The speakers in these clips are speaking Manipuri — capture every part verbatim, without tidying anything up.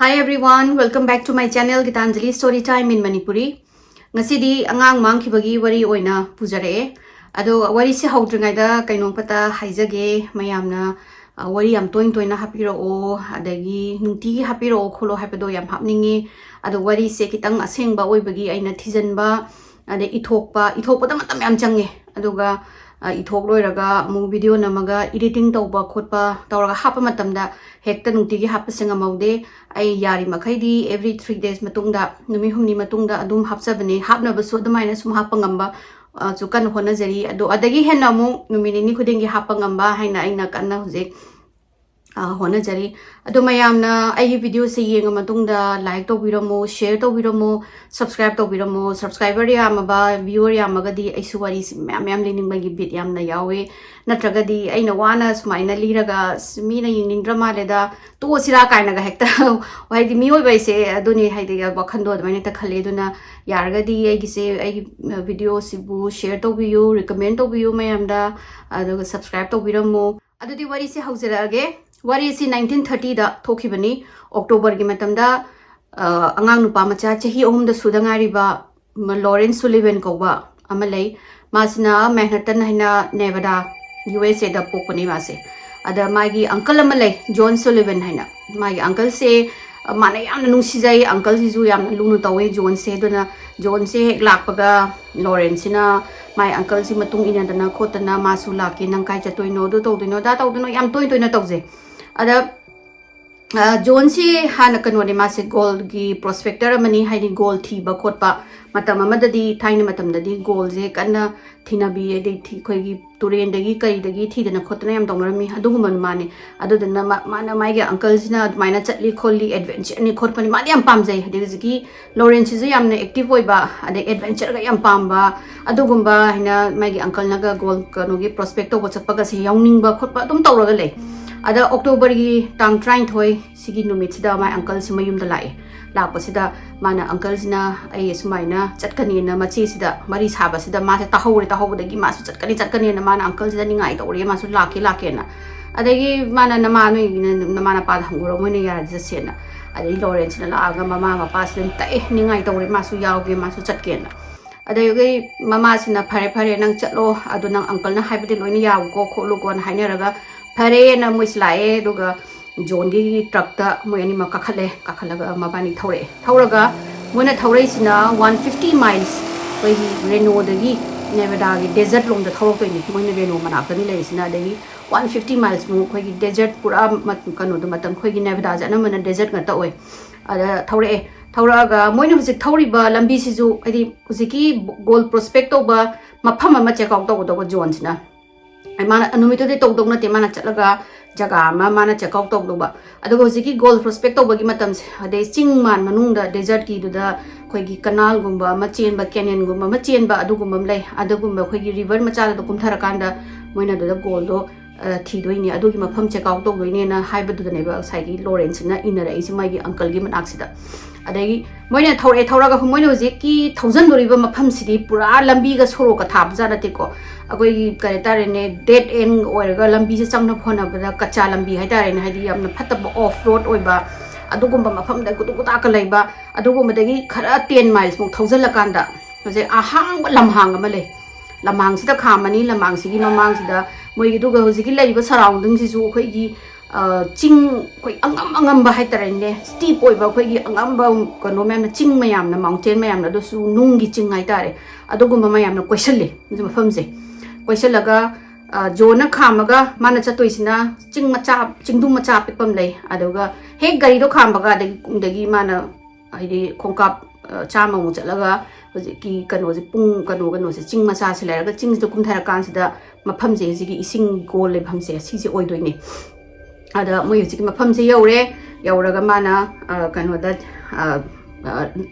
Hi everyone, welcome back to my channel Gitanjali Story Time in Manipuri. ꯉꯁꯤꯗꯤ ꯑꯉꯥꯡ ꯃꯥꯡꯈꯤꯕꯒꯤ ꯋꯥꯔꯤ ꯑꯣꯏꯅ ꯄꯨꯖꯔꯛꯑꯦ꯫ ꯑꯗꯣ ꯋꯥꯔꯤꯁꯦ ꯍꯧꯗ꯭ꯔꯤꯉꯩꯗ ꯀꯩꯅꯣꯝꯈꯛꯇ ꯍꯥꯏꯖꯒꯦ ꯃꯌꯥꯝꯅ, ꯑ, ꯋꯥꯔꯤ ꯌꯥꯝ ꯇꯣꯏꯅ ꯇꯣꯏꯅ ꯍꯥꯞꯄꯤꯔꯛꯑꯣ, ꯑꯗꯒꯤ ꯅꯨꯡꯇꯤꯒꯤ ꯍꯥꯞꯄꯤꯔꯛꯑꯣ ꯈꯣꯠꯂꯣ ꯍꯥꯏꯕꯗꯣ ꯌꯥꯝ ꯍꯥꯞꯅꯤꯡꯉꯤ꯫ ꯑꯗꯣ ꯋꯥꯔꯤꯁꯦ ꯈꯤꯇꯪ ꯑꯁꯦꯡꯕ ꯑꯣꯏꯕꯒꯤ ꯑꯩꯅ ꯊꯤꯖꯤꯟꯕ, ꯑꯗꯩ ꯏꯊꯣꯛꯄ, ꯏꯊꯣꯛꯄꯗ ꯃꯇꯝ ꯌꯥꯝ ꯆꯪꯉꯦ꯫ ꯑꯗꯨꯒ, ꯑ, ꯏꯊꯣꯛ ꯂꯣꯏꯔꯒ ꯑꯃꯨꯛ video ꯅꯝꯃꯒ editing ꯇꯧꯕ ꯈꯣꯠꯄ ꯇꯧꯔꯒ ꯍꯥꯞꯄ ꯃꯇꯝꯗ ꯍꯦꯛꯇ ꯅꯨꯡꯇꯤꯒꯤ ꯍꯥꯞꯄꯁꯦ ꯉꯝꯍꯧꯗꯦ꯫ ꯑꯩ ꯌꯥꯔꯤꯃꯈꯩꯗꯤ every three days ꯃꯇꯨꯡꯗ, ꯅꯨꯃꯤꯠ ꯍꯨꯝꯅꯤ ꯃꯇꯨꯡꯗ ꯑꯗꯨꯝ ꯍꯥꯞꯆꯕꯅꯦ꯫ ꯍꯥꯞꯅꯕꯁꯨ ꯑꯗꯨꯃꯥꯏꯅ ꯁꯨꯝ ꯍꯥꯞꯄ ꯉꯝꯕ, ꯑ, ꯁꯨ ꯀꯟꯅ ꯍꯣꯠꯅꯖꯔꯤ꯫ ꯑꯗꯣ ꯑꯗꯒꯤ ꯍꯦꯟꯅ ꯑꯃꯨꯛ ꯅꯨꯃꯤꯠ ꯅꯤꯅꯤ ꯈꯨꯗꯤꯡꯒꯤ ꯍꯥꯞꯄ ꯉꯝꯕ ꯍꯥꯏꯅ ꯑꯩꯅ ꯀꯟꯅ ꯍꯧꯖꯤꯛ, ꯑ, ꯍꯣꯠꯅꯖꯔꯤ꯫ ꯑꯗꯣ ꯃꯌꯥꯝꯅ ꯑꯩꯒꯤ videoꯁꯦ ꯌꯦꯡꯉ ꯃꯇꯨꯡꯗ like ꯇꯧꯕꯤꯔꯝꯃꯣ, share ꯇꯧꯕꯤꯔꯝꯃꯣ, subscribe ꯇꯧꯕꯤꯔꯝꯃꯣ꯫ Subscriber ꯌꯥꯝꯃꯕ, viewer ꯌꯥꯝꯃꯒꯗꯤ ꯑꯩꯁꯨ ꯋꯥꯔꯤꯁꯤ ꯃꯌꯥꯝ ꯃꯌꯥꯝ ꯂꯤꯅꯤꯡꯕꯒꯤ ꯕꯤꯠ ꯌꯥꯝꯅ ꯌꯥꯎꯋꯦ꯫ ꯅꯠꯇ꯭ꯔꯒꯗꯤ ꯑꯩꯅ ꯋꯥꯅ ꯁꯨꯃꯥꯏꯅ ꯂꯤꯔꯒ "ꯑꯁ, ꯃꯤꯅ ꯌꯦꯡꯅꯤꯡꯗ꯭ꯔ ꯃꯥꯜꯂꯦꯗ, ꯇꯣꯛꯑꯁꯤꯔꯥ" ꯀꯥꯏꯅꯒ ꯍꯦꯛꯇ ꯍꯥꯏꯗꯤ ꯃꯤꯑꯣꯏꯕ ꯍꯥꯏꯁꯦ ꯑꯗꯨꯅꯤ, ꯍꯥꯏꯗꯤ ꯋꯥꯈꯟꯗꯣ ꯑꯗꯨꯃꯥꯏꯅ ꯍꯦꯛꯇ ꯈꯜꯂꯦ꯫ ꯑꯗꯨꯅ ꯌꯥꯔꯒꯗꯤ ꯑꯩꯒꯤꯁꯦ, ꯑꯩꯒꯤ videoꯁꯤꯕꯨ share ꯇꯧꯕꯤꯌꯨ, recommend ꯇꯧꯕꯤꯌꯨ ꯃꯌꯥꯝꯗ, ꯑꯗꯨꯒ subscribe ꯇꯧꯕꯤꯔꯝꯃꯣ꯫ ꯑꯗꯨꯗꯤ ꯋꯥꯔꯤꯁꯦ ꯍꯧꯖꯔꯛꯑꯒꯦ꯫ ꯋꯥꯔꯤꯁꯤ nineteen thirtyꯗ ꯊꯣꯛꯈꯤꯕꯅꯤ꯫ Octoberꯒꯤ ꯃꯇꯝꯗ, ꯑ, ꯑꯉꯥꯡ ꯅꯨꯄꯥ ꯃꯆꯥ ꯆꯍꯤ ꯑꯍꯨꯝꯗ ꯁꯨꯗ ꯉꯥꯏꯔꯤꯕ ꯃ-, Lawrence Sullivan ꯀꯧꯕ ꯑꯃ ꯂꯩ꯫ ꯃꯥꯁꯤꯅ Manhattan ꯍꯥꯏꯅ Nevada, USAꯗ ꯄꯣꯛꯄꯅꯤ ꯃꯥꯁꯦ꯫ ꯑꯗ ꯃꯥꯒꯤ uncle ꯑꯃ ꯂꯩ, John Sullivan ꯍꯥꯏꯅ꯫ ꯃꯥꯒꯤ uncleꯁꯦ, ꯑ, ꯃꯥꯅ ꯌꯥꯝꯅ ꯅꯨꯡꯁꯤꯖꯩ꯫ Uncleꯁꯤꯁꯨ ꯌꯥꯝꯅ ꯂꯨꯅ ꯇꯧꯋꯦ Johnꯁꯦ꯫ ꯑꯗꯨꯅ Johnꯁꯦ ꯍꯦꯛ ꯂꯥꯛꯄꯒ Lawrenceꯁꯤꯅ ꯃꯥꯏ uncleꯁꯤ ꯃꯇꯨꯡ ꯏꯟꯅꯗꯅ ꯈꯣꯠꯇꯅ, "ꯃꯥꯁꯨ ꯂꯥꯛꯀꯦ, ꯅꯪ ꯀꯥꯏ ꯆꯠꯇꯣꯏꯅꯣ, ꯑꯗꯨ ꯇꯧꯗꯣꯏꯅꯣ, ꯑꯗꯥ ꯇꯧꯗꯣꯏꯅꯣ", ꯌꯥꯝ ꯇꯣꯏ ꯇꯣꯏꯅ ꯇꯧꯖꯩ꯫ ꯑꯗ, ꯑ, Johnꯁꯤ ꯍꯥꯟꯅ ꯀꯩꯅꯣꯅꯦ, ꯃꯥꯁꯦ goldꯒꯤ prospector ꯑꯃꯅꯤ, ꯍꯥꯏꯗꯤ gold ꯊꯤꯕ ꯈꯣꯠꯄ꯫ ꯃꯇꯝ ꯑꯃꯗꯗꯤ, ꯊꯥꯏꯅ ꯃꯇꯝꯗꯗꯤ goldꯁꯦ ꯀꯟꯅ ꯊꯤꯅꯕꯤ, ꯑꯗꯩ ꯊꯤ-, ꯑꯩꯈꯣꯏꯒꯤ ꯇꯨꯔꯦꯟꯗꯒꯤ ꯀꯩꯗꯒꯤ ꯊꯤꯗꯅ ꯈꯣꯠꯇꯅ ꯌꯥꯝ ꯇꯧꯅꯔꯝꯃꯤ꯫ ꯑꯗꯨꯒꯨꯝꯕ ꯃꯥꯅꯦ꯫ ꯑꯗꯨꯗꯨꯅ ꯃꯥ-, ꯃꯥꯅ ꯃꯥꯒꯤ uncleꯁꯤꯅ ꯑꯗꯨꯃꯥꯏꯅ ꯆꯠꯂꯤ ꯈꯣꯠꯂꯤ, adventureꯅꯤ ꯈꯣꯠꯄꯅꯤ, ꯃꯥꯗꯤ ꯌꯥꯝ ꯄꯥꯝꯖꯩ꯫ ꯑꯗꯩ ꯍꯧꯖꯤꯛꯀꯤ Lawrenceꯁꯤꯁꯨ ꯌꯥꯝꯅ active ꯑꯣꯏꯕ, ꯑꯗꯩ adventureꯒ ꯌꯥꯝ ꯄꯥꯝꯕ, ꯑꯗꯨꯒꯨꯝꯕ ꯍꯥꯏꯅ ꯃꯥꯒꯤ uncleꯅꯒ gold ꯀꯩꯅꯣꯒꯤ prospect ꯇꯧꯕ ꯆꯠꯄꯒꯁꯦ ꯌꯥꯎꯅꯤꯡꯕ ꯈꯣꯠꯄ ꯑꯗꯨꯝ ꯇꯧꯔꯒ ꯂꯩ꯫ ꯑꯗ Octoberꯒꯤ ꯇꯥꯡ ꯇꯔꯥꯅꯤꯊꯣꯏ ꯁꯤꯒꯤ ꯅꯨꯃꯤꯠꯁꯤꯗ ꯃꯥꯏ uncleꯁꯤ ꯃꯌꯨꯝꯗ ꯂꯥꯛꯑꯦ꯫ ꯂꯥꯛꯄꯁꯤꯗ ꯃꯥꯅ uncleꯁꯤꯅ ꯑꯩ ꯁꯨꯃꯥꯏꯅ ꯆꯠꯀꯅꯤꯅ ꯃꯆꯦꯁꯤꯗ ꯋꯥꯔꯤ ꯁꯥꯕꯁꯤꯗ ꯃꯥꯁꯦ ꯇꯥꯍꯧꯔꯦ, ꯇꯥꯍꯧꯕꯗꯒꯤ ꯃꯥꯁꯨ ꯆꯠꯀꯅꯤ, ꯆꯠꯀꯅꯤꯅ ꯃꯥꯅ uncleꯁꯤꯗ ꯅꯤꯡꯉꯥꯏ ꯇꯧꯔꯦ, ꯃꯥꯁꯨ ꯂꯥꯛꯀꯦ, ꯂꯥꯛꯀꯦꯅ꯫ ꯑꯗꯒꯤ ꯃꯥꯅ ꯅꯃꯥ ꯅꯣꯏꯒꯤꯅ ꯅꯃꯥ ꯅꯄꯥꯗ ꯍꯪꯉꯨꯔꯣ, ꯃꯣꯏꯅ ꯌꯥꯔꯗꯤ ꯆꯠꯁꯦꯅ꯫ ꯑꯗꯩ ꯂꯣꯔꯦꯟꯁꯤꯅ ꯂꯥꯛꯑꯒ ꯃꯃꯥ ꯃꯄꯥꯁꯤꯗ ꯑꯗꯨꯝ ꯇꯛꯑꯦ, ꯅꯤꯡꯉꯥꯏ ꯇꯧꯔꯦ, ꯃꯥꯁꯨ ꯌꯥꯎꯒꯦ, ꯃꯥꯁꯨ ꯆꯠꯀꯦꯅ꯫ ꯑꯗꯒꯤ ꯃꯃꯥꯁꯤꯅ, "ꯐꯔꯦ ꯐꯔꯦ, ꯅꯪ ꯆꯠꯂꯣ, ꯑꯗꯣ ꯅꯪ ꯑꯪꯀꯜꯅ ꯍꯥꯏꯕꯗꯤ ꯂꯣꯏꯅ ꯌꯥꯎꯀꯣ ꯈꯣꯠꯂꯨꯀꯣꯅ" ꯍꯥꯏꯅꯔꯒ ꯐꯔꯦꯅ ꯃꯣꯏꯁꯤ ꯂꯥꯛꯑꯦ꯫ ꯑꯗꯨꯒ ꯖꯣꯟꯒꯤ ꯇ꯭ꯔꯛꯇ ꯃꯣꯏ ꯑꯅꯤꯃꯛ ꯀꯥꯈꯠꯂꯦ꯫ ꯀꯥꯈꯠꯂꯒ ꯃꯕꯥꯅꯤ ꯊꯧꯔꯛꯑꯦ꯫ ꯊꯧꯔꯒ ꯃꯣꯏꯅ ꯊꯧꯔꯛꯏꯁꯤꯅ ꯋꯥꯟ ꯐꯤꯐꯇꯤ ꯃꯥꯏꯜꯁ ꯑꯩꯈꯣꯏꯒꯤ ꯔꯦꯅꯣꯗꯒꯤ ꯅꯦꯕꯦꯗꯥꯒꯤ ꯗꯦꯖꯔꯠ ꯂꯣꯝꯗ ꯊꯧꯔꯛꯇꯣꯏꯅꯤ꯫ ꯃꯣꯏꯅ ꯔꯦꯅꯣ ꯃꯅꯥꯛꯇꯅꯤ ꯂꯩꯔꯤꯁꯤꯅ꯫ ꯑꯗꯒꯤ ꯋꯥꯟ ꯐꯤꯐꯇꯤ ꯃꯥꯏꯜꯁꯃꯨꯛ ꯑꯩꯈꯣꯏꯒꯤ ꯗꯦꯖꯔꯠ ꯄꯨꯔꯥ ꯃꯠ-, ꯀꯩꯅꯣꯗꯣ, ꯃꯇꯝ ꯑꯩꯈꯣꯏꯒꯤ ꯅꯦꯕꯦꯗꯥꯁꯦ ꯑꯅꯝꯕꯅ ꯗꯦꯖꯔꯠ ꯉꯥꯛꯇ ꯑꯣꯏ꯫ ꯑꯗ ꯊꯧꯔꯛꯑꯦ꯫ ꯊꯧꯔꯛꯑꯒ ꯃꯣꯏꯅ ꯍꯧꯖꯤꯛ ꯊꯧꯔꯤꯕ ꯂꯝꯕꯤꯁꯤꯁꯨ, ꯍꯥꯏꯗꯤ, ꯍꯧꯖꯤꯛꯀꯤ ꯒꯣꯜ ꯄ꯭ꯔꯣꯁꯄꯦꯛ ꯇꯧꯕ ꯃꯐꯝ ꯑꯃ ꯆꯦꯛ ꯑꯥꯎꯠ ꯇꯧꯒꯗꯧꯕ ꯖꯣꯟꯁꯤꯅ꯫ ꯑꯩ ꯃꯥꯅ ꯅꯨꯃꯤꯠꯇꯨꯗꯤ ꯇꯧꯗꯧ ꯅꯠꯇꯦ, ꯃꯥꯅ ꯆꯠꯂꯒ ꯖꯒꯥ ꯑꯃ ꯃꯥꯅ ꯆꯦꯛ ꯑꯥꯎꯠ ꯇꯧꯗꯧꯕ꯫ ꯑꯗꯨꯒ ꯍꯧꯖꯤꯛꯀꯤ ꯒꯣꯜ ꯄ꯭ꯔꯣꯁꯄꯦꯛ ꯇꯧꯕꯒꯤ ꯃꯇꯝꯁꯦ, ꯑꯗꯩ ꯆꯤꯡ ꯃꯥꯟ ꯃꯅꯨꯡꯗ, ꯗꯦꯖꯔꯠꯀꯤꯗꯨꯗ ꯑꯩꯈꯣꯏꯒꯤ ꯀꯅꯥꯜꯒꯨꯝꯕ ꯑꯃ ꯆꯦꯟꯕ, ꯀꯦꯅꯦꯟꯒꯨꯝꯕ ꯑꯃ ꯆꯦꯟꯕ, ꯑꯗꯨꯒꯨꯝꯕ ꯑꯃ ꯂꯩ꯫ ꯑꯗꯨꯒꯨꯝꯕ ꯑꯩꯈꯣꯏꯒꯤ ꯔꯤꯚꯔ ꯃꯆꯥꯗꯨꯗ ꯀꯨꯝꯊꯔꯀꯥꯟꯗ ꯃꯣꯏꯅ ꯑꯗꯨꯗ ꯒꯣꯜꯗꯣ, ꯑ, ꯊꯤꯗꯣꯏꯅꯦ, ꯑꯗꯨꯒꯤ ꯃꯐꯝ ꯆꯦꯛ ꯑꯥꯎꯠ ꯇꯧꯗꯣꯏꯅꯦꯅ ꯍꯥꯏꯕꯗꯨꯗꯅꯦꯕ ꯉꯁꯥꯏꯒꯤ ꯂꯣꯔꯦꯟꯁꯤꯅ ꯏꯟꯅꯔꯛꯏꯁꯦ ꯃꯥꯒꯤ ꯑꯪꯀꯜꯒꯤ ꯃꯅꯥꯛꯁꯤꯗ꯫ ꯑꯗꯒꯤ ꯃꯣꯏꯅ ꯊꯧꯔꯛꯑꯦ, ꯊꯧꯔꯒ ꯃꯣꯏꯅ ꯍꯧꯖꯤꯛꯀꯤ ꯊꯧꯖꯟꯗꯣꯔꯤꯕ ꯃꯐꯝꯁꯤꯗꯤ ꯄꯨꯔꯥ ꯂꯝꯕꯤꯒ ꯁꯣꯔꯣꯛꯀ ꯊꯥꯕꯖꯥꯠ ꯅꯠꯇꯦꯀꯣ꯫ ꯑꯩꯈꯣꯏꯒꯤ, ꯀꯔꯤ ꯍꯥꯏꯇꯥꯔꯦꯅꯦ, ꯗꯦꯗ ꯑꯦꯟ ꯑꯣꯏꯔꯒ ꯂꯝꯕꯤꯁꯦ ꯆꯪꯅꯕ ꯍꯣꯠꯅꯕꯗ ꯀꯆꯥ ꯂꯝꯕꯤ ꯍꯥꯏꯇꯥꯔꯦꯅꯦ, ꯍꯥꯏꯗꯤ ꯌꯥꯝꯅ ꯐꯠꯇꯕ ꯑꯣꯐ ꯔꯣꯗ ꯑꯣꯏꯕ ꯑꯗꯨꯒꯨꯝꯕ ꯃꯐꯝꯗ ꯀꯨꯇꯨ ꯀꯨꯇꯥꯛꯀ ꯂꯩꯕ, ꯑꯗꯨꯒꯨꯝꯕꯗꯒꯤ ꯈꯔ ꯇꯦꯟ ꯃꯥꯏꯜꯁꯃꯨꯛ ꯊꯧꯖꯤꯜꯂꯀꯥꯟꯗ ꯍꯧꯖꯤꯛ ꯑꯍꯥꯡꯕ ꯂꯝꯍꯥꯡ ꯑꯃ ꯂꯩ꯫ ꯂꯝꯍꯥꯡꯁꯤꯗ ꯈꯥꯝꯃꯅꯤ, ꯂꯝꯍꯥꯡꯁꯤꯒꯤ ꯃꯃꯥꯡꯁꯤꯗ ꯃꯣꯏꯒꯤ, ꯑꯗꯨꯒ ꯍꯧꯖꯤꯛꯀꯤ ꯂꯩꯔꯤꯕ ꯁꯔꯥꯎꯟꯗꯤꯡꯁꯤꯁꯨ ꯑꯩꯈꯣꯏꯒꯤ, ꯑ, ꯆꯤꯡ, ꯑꯩꯈꯣꯏ ꯑꯉꯝ ꯑꯉꯝꯕ ꯍꯥꯏꯇꯥꯔꯦꯅꯦ, ꯁ꯭ꯇꯤꯞ ꯑꯣꯏꯕ ꯑꯩꯈꯣꯏꯒꯤ ꯑꯉꯝꯕ ꯀꯩꯅꯣ ꯃꯌꯥꯝꯅ, ꯆꯤꯡ ꯃꯌꯥꯝꯅ, ꯃꯥꯎꯟꯇꯦꯟ ꯃꯌꯥꯝꯅ, ꯑꯗꯨꯁꯨ ꯅꯨꯡꯒꯤ ꯆꯤꯡ ꯍꯥꯏꯇꯥꯔꯦ, ꯑꯗꯨꯒꯨꯝꯕ ꯃꯌꯥꯝꯅ ꯀꯣꯏꯁꯜꯂꯤ ꯃꯐꯝꯁꯦ꯫ ꯀꯣꯏꯁꯜꯂꯒ, ꯑ, ꯖꯣꯟꯅ ꯈꯥꯝꯃꯒ ꯃꯥꯅ ꯆꯠꯇꯣꯏꯁꯤꯅ ꯆꯤꯡ ꯃꯆꯥ, ꯆꯤꯡꯗꯨꯝ ꯃꯆꯥ ꯑꯄꯤꯛꯄ ꯑꯃ ꯂꯩ꯫ ꯑꯗꯨꯒ ꯍꯦꯛ ꯒꯥꯔꯤꯗꯣ ꯈꯥꯝꯕꯒ ꯑꯗꯒꯤ, ꯑꯗꯒꯤ ꯃꯥꯅ ꯍꯥꯏꯗꯤ ꯈꯣꯡꯀꯥꯞ, ꯑ, ꯆꯥꯝꯃꯃꯨꯛ ꯆꯠꯂꯒ ꯍꯧꯖꯤꯛꯀꯤ ꯀꯩꯅꯣꯁꯦ, ꯄꯨꯡ ꯀꯩꯅꯣ, ꯀꯩꯅꯣꯁꯦ, ꯆꯤꯡ ꯃꯆꯥꯁꯦ ꯂꯩꯔꯒ ꯆꯤꯡꯁꯤꯗ ꯀꯨꯝꯊꯔꯀꯥꯟꯁꯤꯗ ꯃꯐꯝꯁꯦ, ꯍꯧꯖꯤꯛꯀꯤ ꯏꯁꯤꯡ ꯒꯣꯜ ꯂꯩꯐꯝꯁꯦ, ꯁꯤꯁꯦ ꯑꯣꯏꯗꯣꯏꯅꯦ꯫ ꯑꯗ ꯃꯣꯏ ꯍꯧꯖꯤꯛꯀꯤ ꯃꯐꯝꯁꯦ ꯌꯧꯔꯦ꯫ ꯌꯧꯔꯒ ꯃꯥꯅ, ꯑ, ꯀꯩꯅꯣꯗ, ꯑ,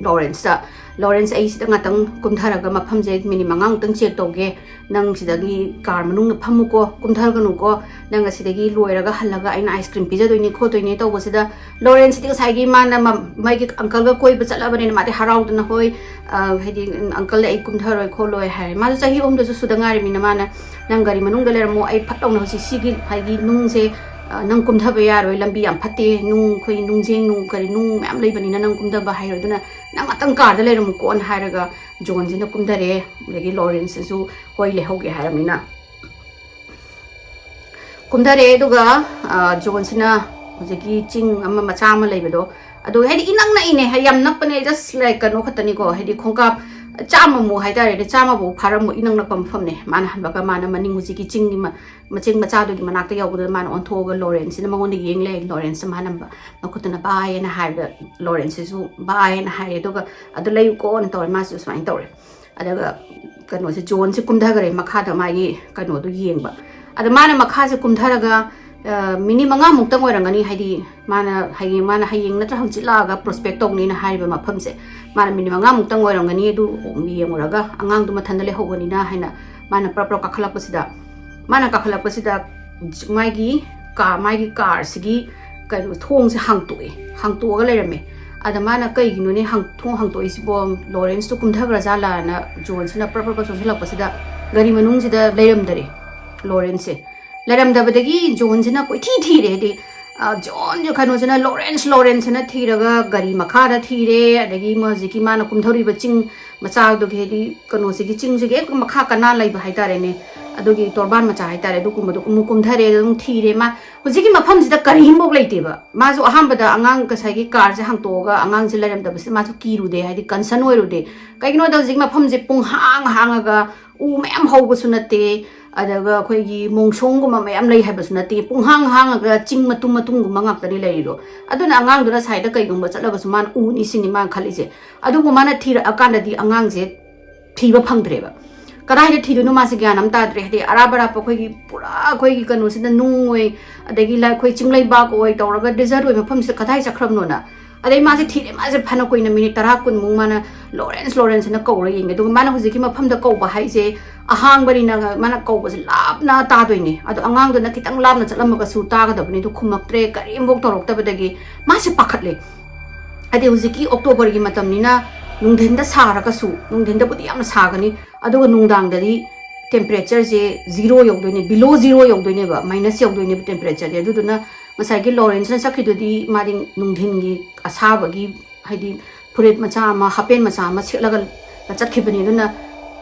ꯂꯣꯔꯦꯟꯁꯇ, "ꯂꯣꯔꯦꯟꯁ, ꯑꯩ ꯁꯤꯗ ꯉꯥꯛꯇꯪ ꯀꯨꯝꯊꯔꯒ ꯃꯐꯝꯁꯦ ꯃꯤꯅꯤꯠ ꯃꯉꯥꯃꯨꯛꯇꯪ ꯆꯦꯛ ꯇꯧꯒꯦ, ꯅꯪ ꯁꯤꯗꯒꯤ ꯀꯥꯔ ꯃꯅꯨꯡꯗ ꯐꯝꯃꯨꯀꯣ, ꯀꯨꯝꯊꯒꯅꯨꯀꯣ, ꯅꯪ ꯑꯁꯤꯗꯒꯤ ꯂꯣꯏꯔꯒ ꯍꯜꯂꯒ ꯑꯩꯅ ꯑꯥꯏꯁ ꯀ꯭ꯔꯤꯝ ꯄꯤꯖꯗꯣꯏꯅꯤ ꯈꯣꯠꯇꯣꯏꯅꯤ" ꯇꯧꯕꯁꯤꯗ, ꯂꯣꯔꯦꯟꯁꯇꯤ ꯉꯁꯥꯏꯒꯤ ꯃꯥꯅ ꯃ-, ꯃꯥꯒꯤ ꯑꯪꯀꯜꯒ ꯀꯣꯏꯕ ꯆꯠꯂꯕꯅꯤꯅ ꯃꯥꯗꯤ ꯍꯔꯥꯎꯗꯅ, "ꯍꯣꯏ, ꯑ, ꯍꯥꯏꯗꯤ, "ꯑꯪꯀꯜ, ꯑꯩ ꯀꯨꯝꯊꯔꯣꯏ ꯈꯣꯠꯂꯣꯏ" ꯍꯥꯏꯔꯦ꯫ ꯃꯥꯁꯨ ꯆꯍꯤ ꯑꯍꯨꯝꯗꯁꯨ ꯁꯨꯗ ꯉꯥꯏꯔꯤꯕꯅꯤꯅ ꯃꯥꯅ, "ꯅꯪ ꯒꯥꯔꯤ ꯃꯅꯨꯡꯗ ꯂꯩꯔꯝꯃꯣ, ꯑꯩ ꯐꯠ ꯂꯥꯎꯅ ꯍꯧꯖꯤꯛ ꯁꯤꯒꯤ ꯍꯥꯏꯗꯤ ꯅꯨꯡꯁꯦ, ꯑ, ꯅꯪ ꯀꯨꯝꯊꯕ ꯌꯥꯔꯣꯏ, ꯂꯝꯕꯤ ꯌꯥꯝ ꯐꯠꯇꯦ, ꯅꯨꯡ, ꯑꯩꯈꯣꯏ ꯅꯨꯡꯖꯦꯡ ꯅꯨꯡ ꯀꯔꯤ ꯅꯨꯡ ꯃꯌꯥꯝ ꯂꯩꯕꯅꯤꯅ ꯅꯪ ꯀꯨꯝꯊꯕ ꯍꯩꯔꯣꯏ, ꯑꯗꯨꯅ ꯅꯪ ꯉꯥꯛꯇꯪ ꯀꯥꯔꯗ ꯂꯩꯔꯝꯃꯨꯀꯣꯅ" ꯍꯥꯏꯔꯒ ꯖꯣꯟꯁꯤꯅ ꯀꯨꯝꯊꯔꯦ꯫ ꯑꯗꯒꯤ ꯂꯣꯔꯦꯟꯁꯁꯤꯁꯨ ꯍꯣꯏ ꯂꯩꯍꯧꯒꯦ ꯍꯥꯏꯔꯕꯅꯤꯅ ꯀꯨꯝꯊꯔꯛꯑꯦ꯫ ꯑꯗꯨꯒ, ꯑ, ꯖꯣꯟꯁꯤꯅ ꯍꯧꯖꯤꯛꯀꯤ ꯆꯤꯡ ꯑꯃ ꯃꯆꯥ ꯑꯃ ꯂꯩꯕꯗꯣ, ꯑꯗꯨ ꯍꯥꯏꯗꯤ ꯏꯅꯛ ꯅꯛꯏꯅꯦ, ꯍꯥꯏꯗꯤ ꯌꯥꯝ ꯅꯛꯄꯅꯦ, just like ꯀꯩꯅꯣ ꯈꯛꯇꯅꯤꯀꯣ, ꯍꯥꯏꯗꯤ ꯈꯣꯡꯀꯥꯞ ꯆꯥꯝꯃꯃꯨꯛ ꯍꯥꯏꯇꯥꯔꯦꯅꯦ, ꯆꯥꯝꯃꯐꯥꯎ ꯐꯥꯔꯝꯃꯣꯏ, ꯏꯅꯛ ꯅꯛꯄ ꯃꯐꯝꯅꯦ꯫ ꯃꯥꯅ ꯍꯟꯕꯒ ꯃꯥꯅ ꯃꯅꯤꯡ ꯍꯧꯖꯤꯛꯀꯤ ꯆꯤꯡꯒꯤ ꯃ-, ꯃꯆꯤꯡ ꯃꯆꯥꯗꯨꯒꯤ ꯃꯅꯥꯛꯇ ꯌꯧꯕꯗ ꯃꯥꯅ ꯑꯣꯟꯊꯣꯛꯑꯒ ꯂꯣꯔꯦꯟꯁꯤꯅ ꯃꯉꯣꯟꯗ ꯌꯦꯡ ꯂꯩ꯫ ꯂꯣꯔꯦꯟꯁ ꯃꯥꯅ ꯃ-, ꯃꯈꯨꯠꯇꯨꯅ "ꯕꯥꯏ" ꯍꯥꯏꯅ ꯍꯥꯏꯕꯗ ꯂꯣꯔꯦꯟꯁꯁꯤꯁꯨ "ꯕꯥꯏ" ꯍꯥꯏꯅ ꯍꯥꯏꯔꯦ꯫ ꯑꯗꯨꯒ "ꯑꯗꯨ ꯂꯩꯌꯨꯀꯣꯅ" ꯇꯧꯔꯦ, ꯃꯥꯁꯨ ꯁꯨꯃꯥꯏꯅ ꯇꯧꯔꯦ꯫ ꯑꯗꯨꯒ ꯀꯩꯅꯣꯁꯦ, ꯖꯣꯟꯁꯦ ꯀꯨꯝꯊꯈ꯭ꯔꯦ ꯃꯈꯥꯗ ꯃꯥꯒꯤ ꯀꯩꯅꯣꯗꯣ ꯌꯦꯡꯕ꯫ ꯑꯗ ꯃꯥꯅ ꯃꯈꯥꯁꯦ ꯀꯨꯝꯊꯔꯒ, ꯑ, ꯃꯤꯅꯤꯠ ꯃꯉꯥꯃꯨꯛꯇꯪ ꯑꯣꯏꯔꯝꯒꯅꯤ, ꯍꯥꯏꯗꯤ ꯃꯥꯅ ꯍꯌꯦꯡ, ꯃꯥꯅ ꯍꯌꯦꯡ ꯅꯠꯇ꯭ꯔ ꯍꯪꯆꯤꯠ ꯂꯥꯛꯑꯒ ꯄ꯭ꯔꯣꯁꯄꯦꯛ ꯇꯧꯅꯤꯅ ꯍꯥꯏꯔꯤꯕ ꯃꯐꯝꯁꯦ, ꯃꯥꯅ ꯃꯤꯅꯤꯠ ꯃꯉꯥꯃꯨꯛꯇꯪ ꯑꯣꯏꯔꯝꯒꯅꯤ, ꯑꯗꯨ ꯌꯦꯡꯉꯨꯔꯒ ꯑꯉꯥꯡꯗꯣ ꯃꯊꯟꯇ ꯂꯩꯍꯧꯕꯅꯤꯅ ꯍꯥꯏꯅ ꯃꯥꯅ ꯄ꯭ꯔꯞ ꯄ꯭ꯔꯞ ꯀꯥꯈꯠꯂꯛꯄꯁꯤꯗ, ꯃꯥꯅ ꯀꯥꯈꯠꯂꯛꯄꯁꯤꯗ ꯃꯥꯒꯤ ꯀꯥ, ꯃꯥꯒꯤ ꯀꯥꯔꯁꯤꯒꯤ ꯀꯩꯅꯣ, ꯊꯣꯡꯁꯦ ꯍꯥꯡꯇꯣꯛꯑꯦ, ꯍꯥꯡꯇꯣꯛꯑꯒ ꯂꯩꯔꯝꯃꯦ꯫ ꯑꯗ ꯃꯥꯅ "ꯀꯩꯒꯤꯅꯣꯅꯦ ꯍꯥꯡ-, ꯊꯣꯡ ꯍꯥꯡꯇꯣꯛꯏꯁꯤꯕꯣ? ꯂꯣꯔꯦꯟꯁꯇꯣ ꯀꯨꯝꯊꯈ꯭ꯔꯖꯥꯠꯂꯥꯅ" ꯖꯣꯟꯁꯤꯅ ꯄ꯭ꯔꯞ ꯄ꯭ꯔꯞ ꯄ꯭ꯔꯞ ꯆꯪꯁꯤꯜꯂꯛꯄꯁꯤꯗ ꯒꯥꯔꯤ ꯃꯅꯨꯡꯁꯤꯗ ꯂꯩꯔꯝꯗꯔꯦ ꯂꯣꯔꯦꯟꯁꯁꯦ꯫ ꯂꯩꯔꯝꯗꯕꯗꯒꯤ ꯖꯣꯟꯁꯤꯅ ꯀꯣꯏꯊꯤ ꯊꯤꯔꯦ, ꯍꯥꯏꯗꯤ, ꯑ, ꯖꯣꯟ, ꯀꯩꯅꯣꯁꯤꯅ, "ꯂꯣꯔꯦꯟꯁ, ꯂꯣꯔꯦꯟꯁ" ꯍꯥꯏꯅ ꯊꯤꯔꯒ ꯒꯥꯔꯤ ꯃꯈꯥꯗ ꯊꯤꯔꯦ, ꯑꯗꯒꯤ ꯃꯣꯏ ꯍꯧꯖꯤꯛꯀꯤ ꯃꯥꯅ ꯀꯨꯝꯊꯔꯤꯕ ꯆꯤꯡ ꯃꯆꯥꯗꯨꯒꯤ, ꯍꯥꯏꯗꯤ ꯀꯩꯅꯣꯁꯤꯒꯤ, ꯆꯤꯡꯁꯤꯒꯤ ꯍꯦꯛ ꯃꯈꯥ ꯀꯅꯥ ꯂꯩꯕ ꯍꯥꯏꯇꯥꯔꯦꯅꯦ, ꯑꯗꯨꯒꯤ ꯇꯣꯔꯕꯥꯟ ꯃꯆꯥ ꯍꯥꯏꯇꯥꯔꯦ, ꯑꯗꯨꯒꯨꯝꯕꯗꯣ ꯑꯃꯨꯛ ꯀꯨꯝꯊꯔꯦ, ꯑꯗꯨꯝ ꯊꯤꯔꯦ꯫ ꯃꯥ ꯍꯧꯖꯤꯛꯀꯤ ꯃꯐꯝꯁꯤꯗ ꯀꯔꯤꯝꯐꯥꯎ ꯂꯩꯇꯦꯕ꯫ ꯃꯥꯁꯨ ꯑꯍꯥꯟꯕꯗ ꯑꯉꯥꯡ ꯉꯁꯥꯏꯒꯤ ꯀꯥꯔꯁꯦ ꯍꯥꯡꯇꯣꯛꯑꯒ ꯑꯉꯥꯡꯁꯦ ꯂꯩꯔꯝꯗꯕꯁꯤꯗ ꯃꯥꯁꯨ ꯀꯤꯔꯨꯗꯦ, ꯍꯥꯏꯗꯤ ꯀꯟꯁꯔꯟ ꯑꯣꯏꯔꯨꯗꯦ꯫ ꯀꯩꯒꯤꯅꯣꯗ ꯍꯧꯖꯤꯛ ꯃꯐꯝꯁꯦ ꯄꯨꯡꯍꯥꯡ ꯍꯥꯡꯉꯒ ꯎ ꯃꯌꯥꯝ ꯍꯧꯕꯁꯨ ꯅꯠꯇꯦ, ꯑꯗꯨꯒ ꯑꯩꯈꯣꯏꯒꯤ ꯃꯣꯡꯁꯣꯡꯒꯨꯝꯕ ꯃꯌꯥꯝ ꯂꯩ ꯍꯥꯏꯕꯁꯨ ꯅꯠꯇꯦ, ꯄꯨꯡꯍꯥꯡ ꯍꯥꯡꯉꯒ ꯆꯤꯡ ꯃꯇꯨꯝ ꯃꯇꯨꯝꯒꯨꯝꯕ ꯉꯥꯛꯇꯅꯤ ꯂꯩꯔꯤꯗꯣ꯫ ꯑꯗꯨꯅ ꯑꯉꯥꯡꯗꯨꯅ ꯁꯥꯏꯗ ꯀꯩꯒꯨꯝꯕ ꯆꯠꯂꯒꯁꯨ ꯃꯥꯅ ꯎꯅꯤ ꯁꯤꯅꯤ ꯃꯥꯅ ꯈꯜꯂꯤꯁꯦ꯫ ꯑꯗꯨꯕꯨ ꯃꯥꯅ ꯊꯤꯔꯛꯑꯀꯥꯟꯗꯗꯤ ꯑꯉꯥꯡꯁꯦ ꯊꯤꯕ ꯐꯪꯗ꯭ꯔꯦꯕ꯫ ꯀꯗꯥꯏꯗ ꯊꯤꯗꯣꯏꯅꯣ ꯃꯥꯁꯦ ꯒ꯭ꯌꯥꯟ ꯑꯃ ꯇꯥꯗ꯭ꯔꯦ꯫ ꯍꯥꯏꯗꯤ ꯑꯔꯥꯞ ꯑꯔꯥꯞꯄ ꯑꯩꯈꯣꯏꯒꯤ ꯄꯨꯔꯥ ꯑꯩꯈꯣꯏꯒꯤ ꯀꯩꯅꯣꯁꯤꯗ ꯅꯨꯡ ꯑꯣꯏ, ꯑꯗꯒꯤ ꯂ-, ꯑꯩꯈꯣꯏ ꯆꯤꯡ ꯂꯩꯕꯥꯛ ꯑꯣꯏ ꯇꯧꯔꯒ ꯗꯦꯖꯔꯠ ꯑꯣꯏ ꯃꯐꯝꯁꯤꯗ ꯀꯗꯥꯏ ꯆꯠꯈ꯭ꯔꯕꯅꯣꯅ꯫ ꯑꯗꯩ ꯃꯥꯁꯦ ꯊꯤꯔꯦ, ꯃꯥꯁꯦ ꯐꯅ ꯀꯨꯏꯅ, ꯃꯤꯅꯤꯠ ꯇꯔꯥ ꯀꯨꯟꯃꯨꯛ ꯃꯥꯅ "ꯂꯣꯔꯦꯟꯁ, ꯂꯣꯔꯦꯟꯁ" ꯍꯥꯏꯅ ꯀꯧꯔ ꯌꯦꯡꯉꯦ꯫ ꯑꯗꯨꯒ ꯃꯥꯅ ꯍꯧꯖꯤꯛꯀꯤ ꯃꯐꯝꯗ ꯀꯧꯕ ꯍꯥꯏꯁꯦ ꯑꯍꯥꯡꯕꯅꯤꯅ ꯃꯥꯅ ꯀꯧꯕꯁꯦ ꯂꯥꯞꯅ ꯇꯥꯗꯣꯏꯅꯦ꯫ ꯑꯗꯣ ꯑꯉꯥꯡꯗꯨꯅ ꯈꯤꯇꯪ ꯂꯥꯞꯅ ꯆꯠꯂꯝꯃꯒꯁꯨ ꯇꯥꯒꯗꯕꯅꯤ, ꯑꯗꯨ ꯈꯨꯝꯃꯛꯇ꯭ꯔꯦ, ꯀꯔꯤꯝꯐꯥꯎ ꯇꯧꯔꯛꯇꯕꯗꯒꯤ ꯃꯥꯁꯦ ꯄꯥꯈꯠꯂꯦ꯫ ꯍꯥꯏꯗꯤ ꯍꯧꯖꯤꯛꯀꯤ ꯑꯣꯛꯇꯣꯕꯔꯒꯤ ꯃꯇꯝꯅꯤꯅ ꯅꯨꯡꯊꯤꯟꯗ ꯁꯥꯔꯒꯁꯨ, ꯅꯨꯡꯊꯤꯟꯗꯕꯨꯗꯤ ꯌꯥꯝꯅ ꯁꯥꯒꯅꯤ, ꯑꯗꯨꯒ ꯅꯨꯡꯗꯥꯡꯗꯗꯤ temperatureꯁꯦ zero ꯌꯧꯗꯣꯏꯅꯦ, below zero ꯌꯧꯗꯣꯏꯅꯦꯕ, minus ꯌꯧꯗꯣꯏꯅꯦꯕ temperatureꯗꯤ꯫ ꯑꯗꯨꯗꯨꯅ ꯉꯁꯥꯏꯒꯤ ꯂꯣꯔꯦꯟꯁꯅ ꯆꯠꯈꯤꯗꯨꯗꯤ ꯃꯥꯗꯤ ꯅꯨꯡꯊꯤꯟꯒꯤ ꯑꯁꯥꯕꯒꯤ, ꯍꯥꯏꯗꯤ ꯐꯨꯔꯤꯠ ꯃꯆꯥ ꯑꯃ, ꯍꯥꯄꯦꯟ ꯃꯆꯥ ꯑꯃ ꯁꯦꯠꯂꯒ ꯆꯠꯈꯤꯕꯅꯤ꯫ ꯑꯗꯨꯅ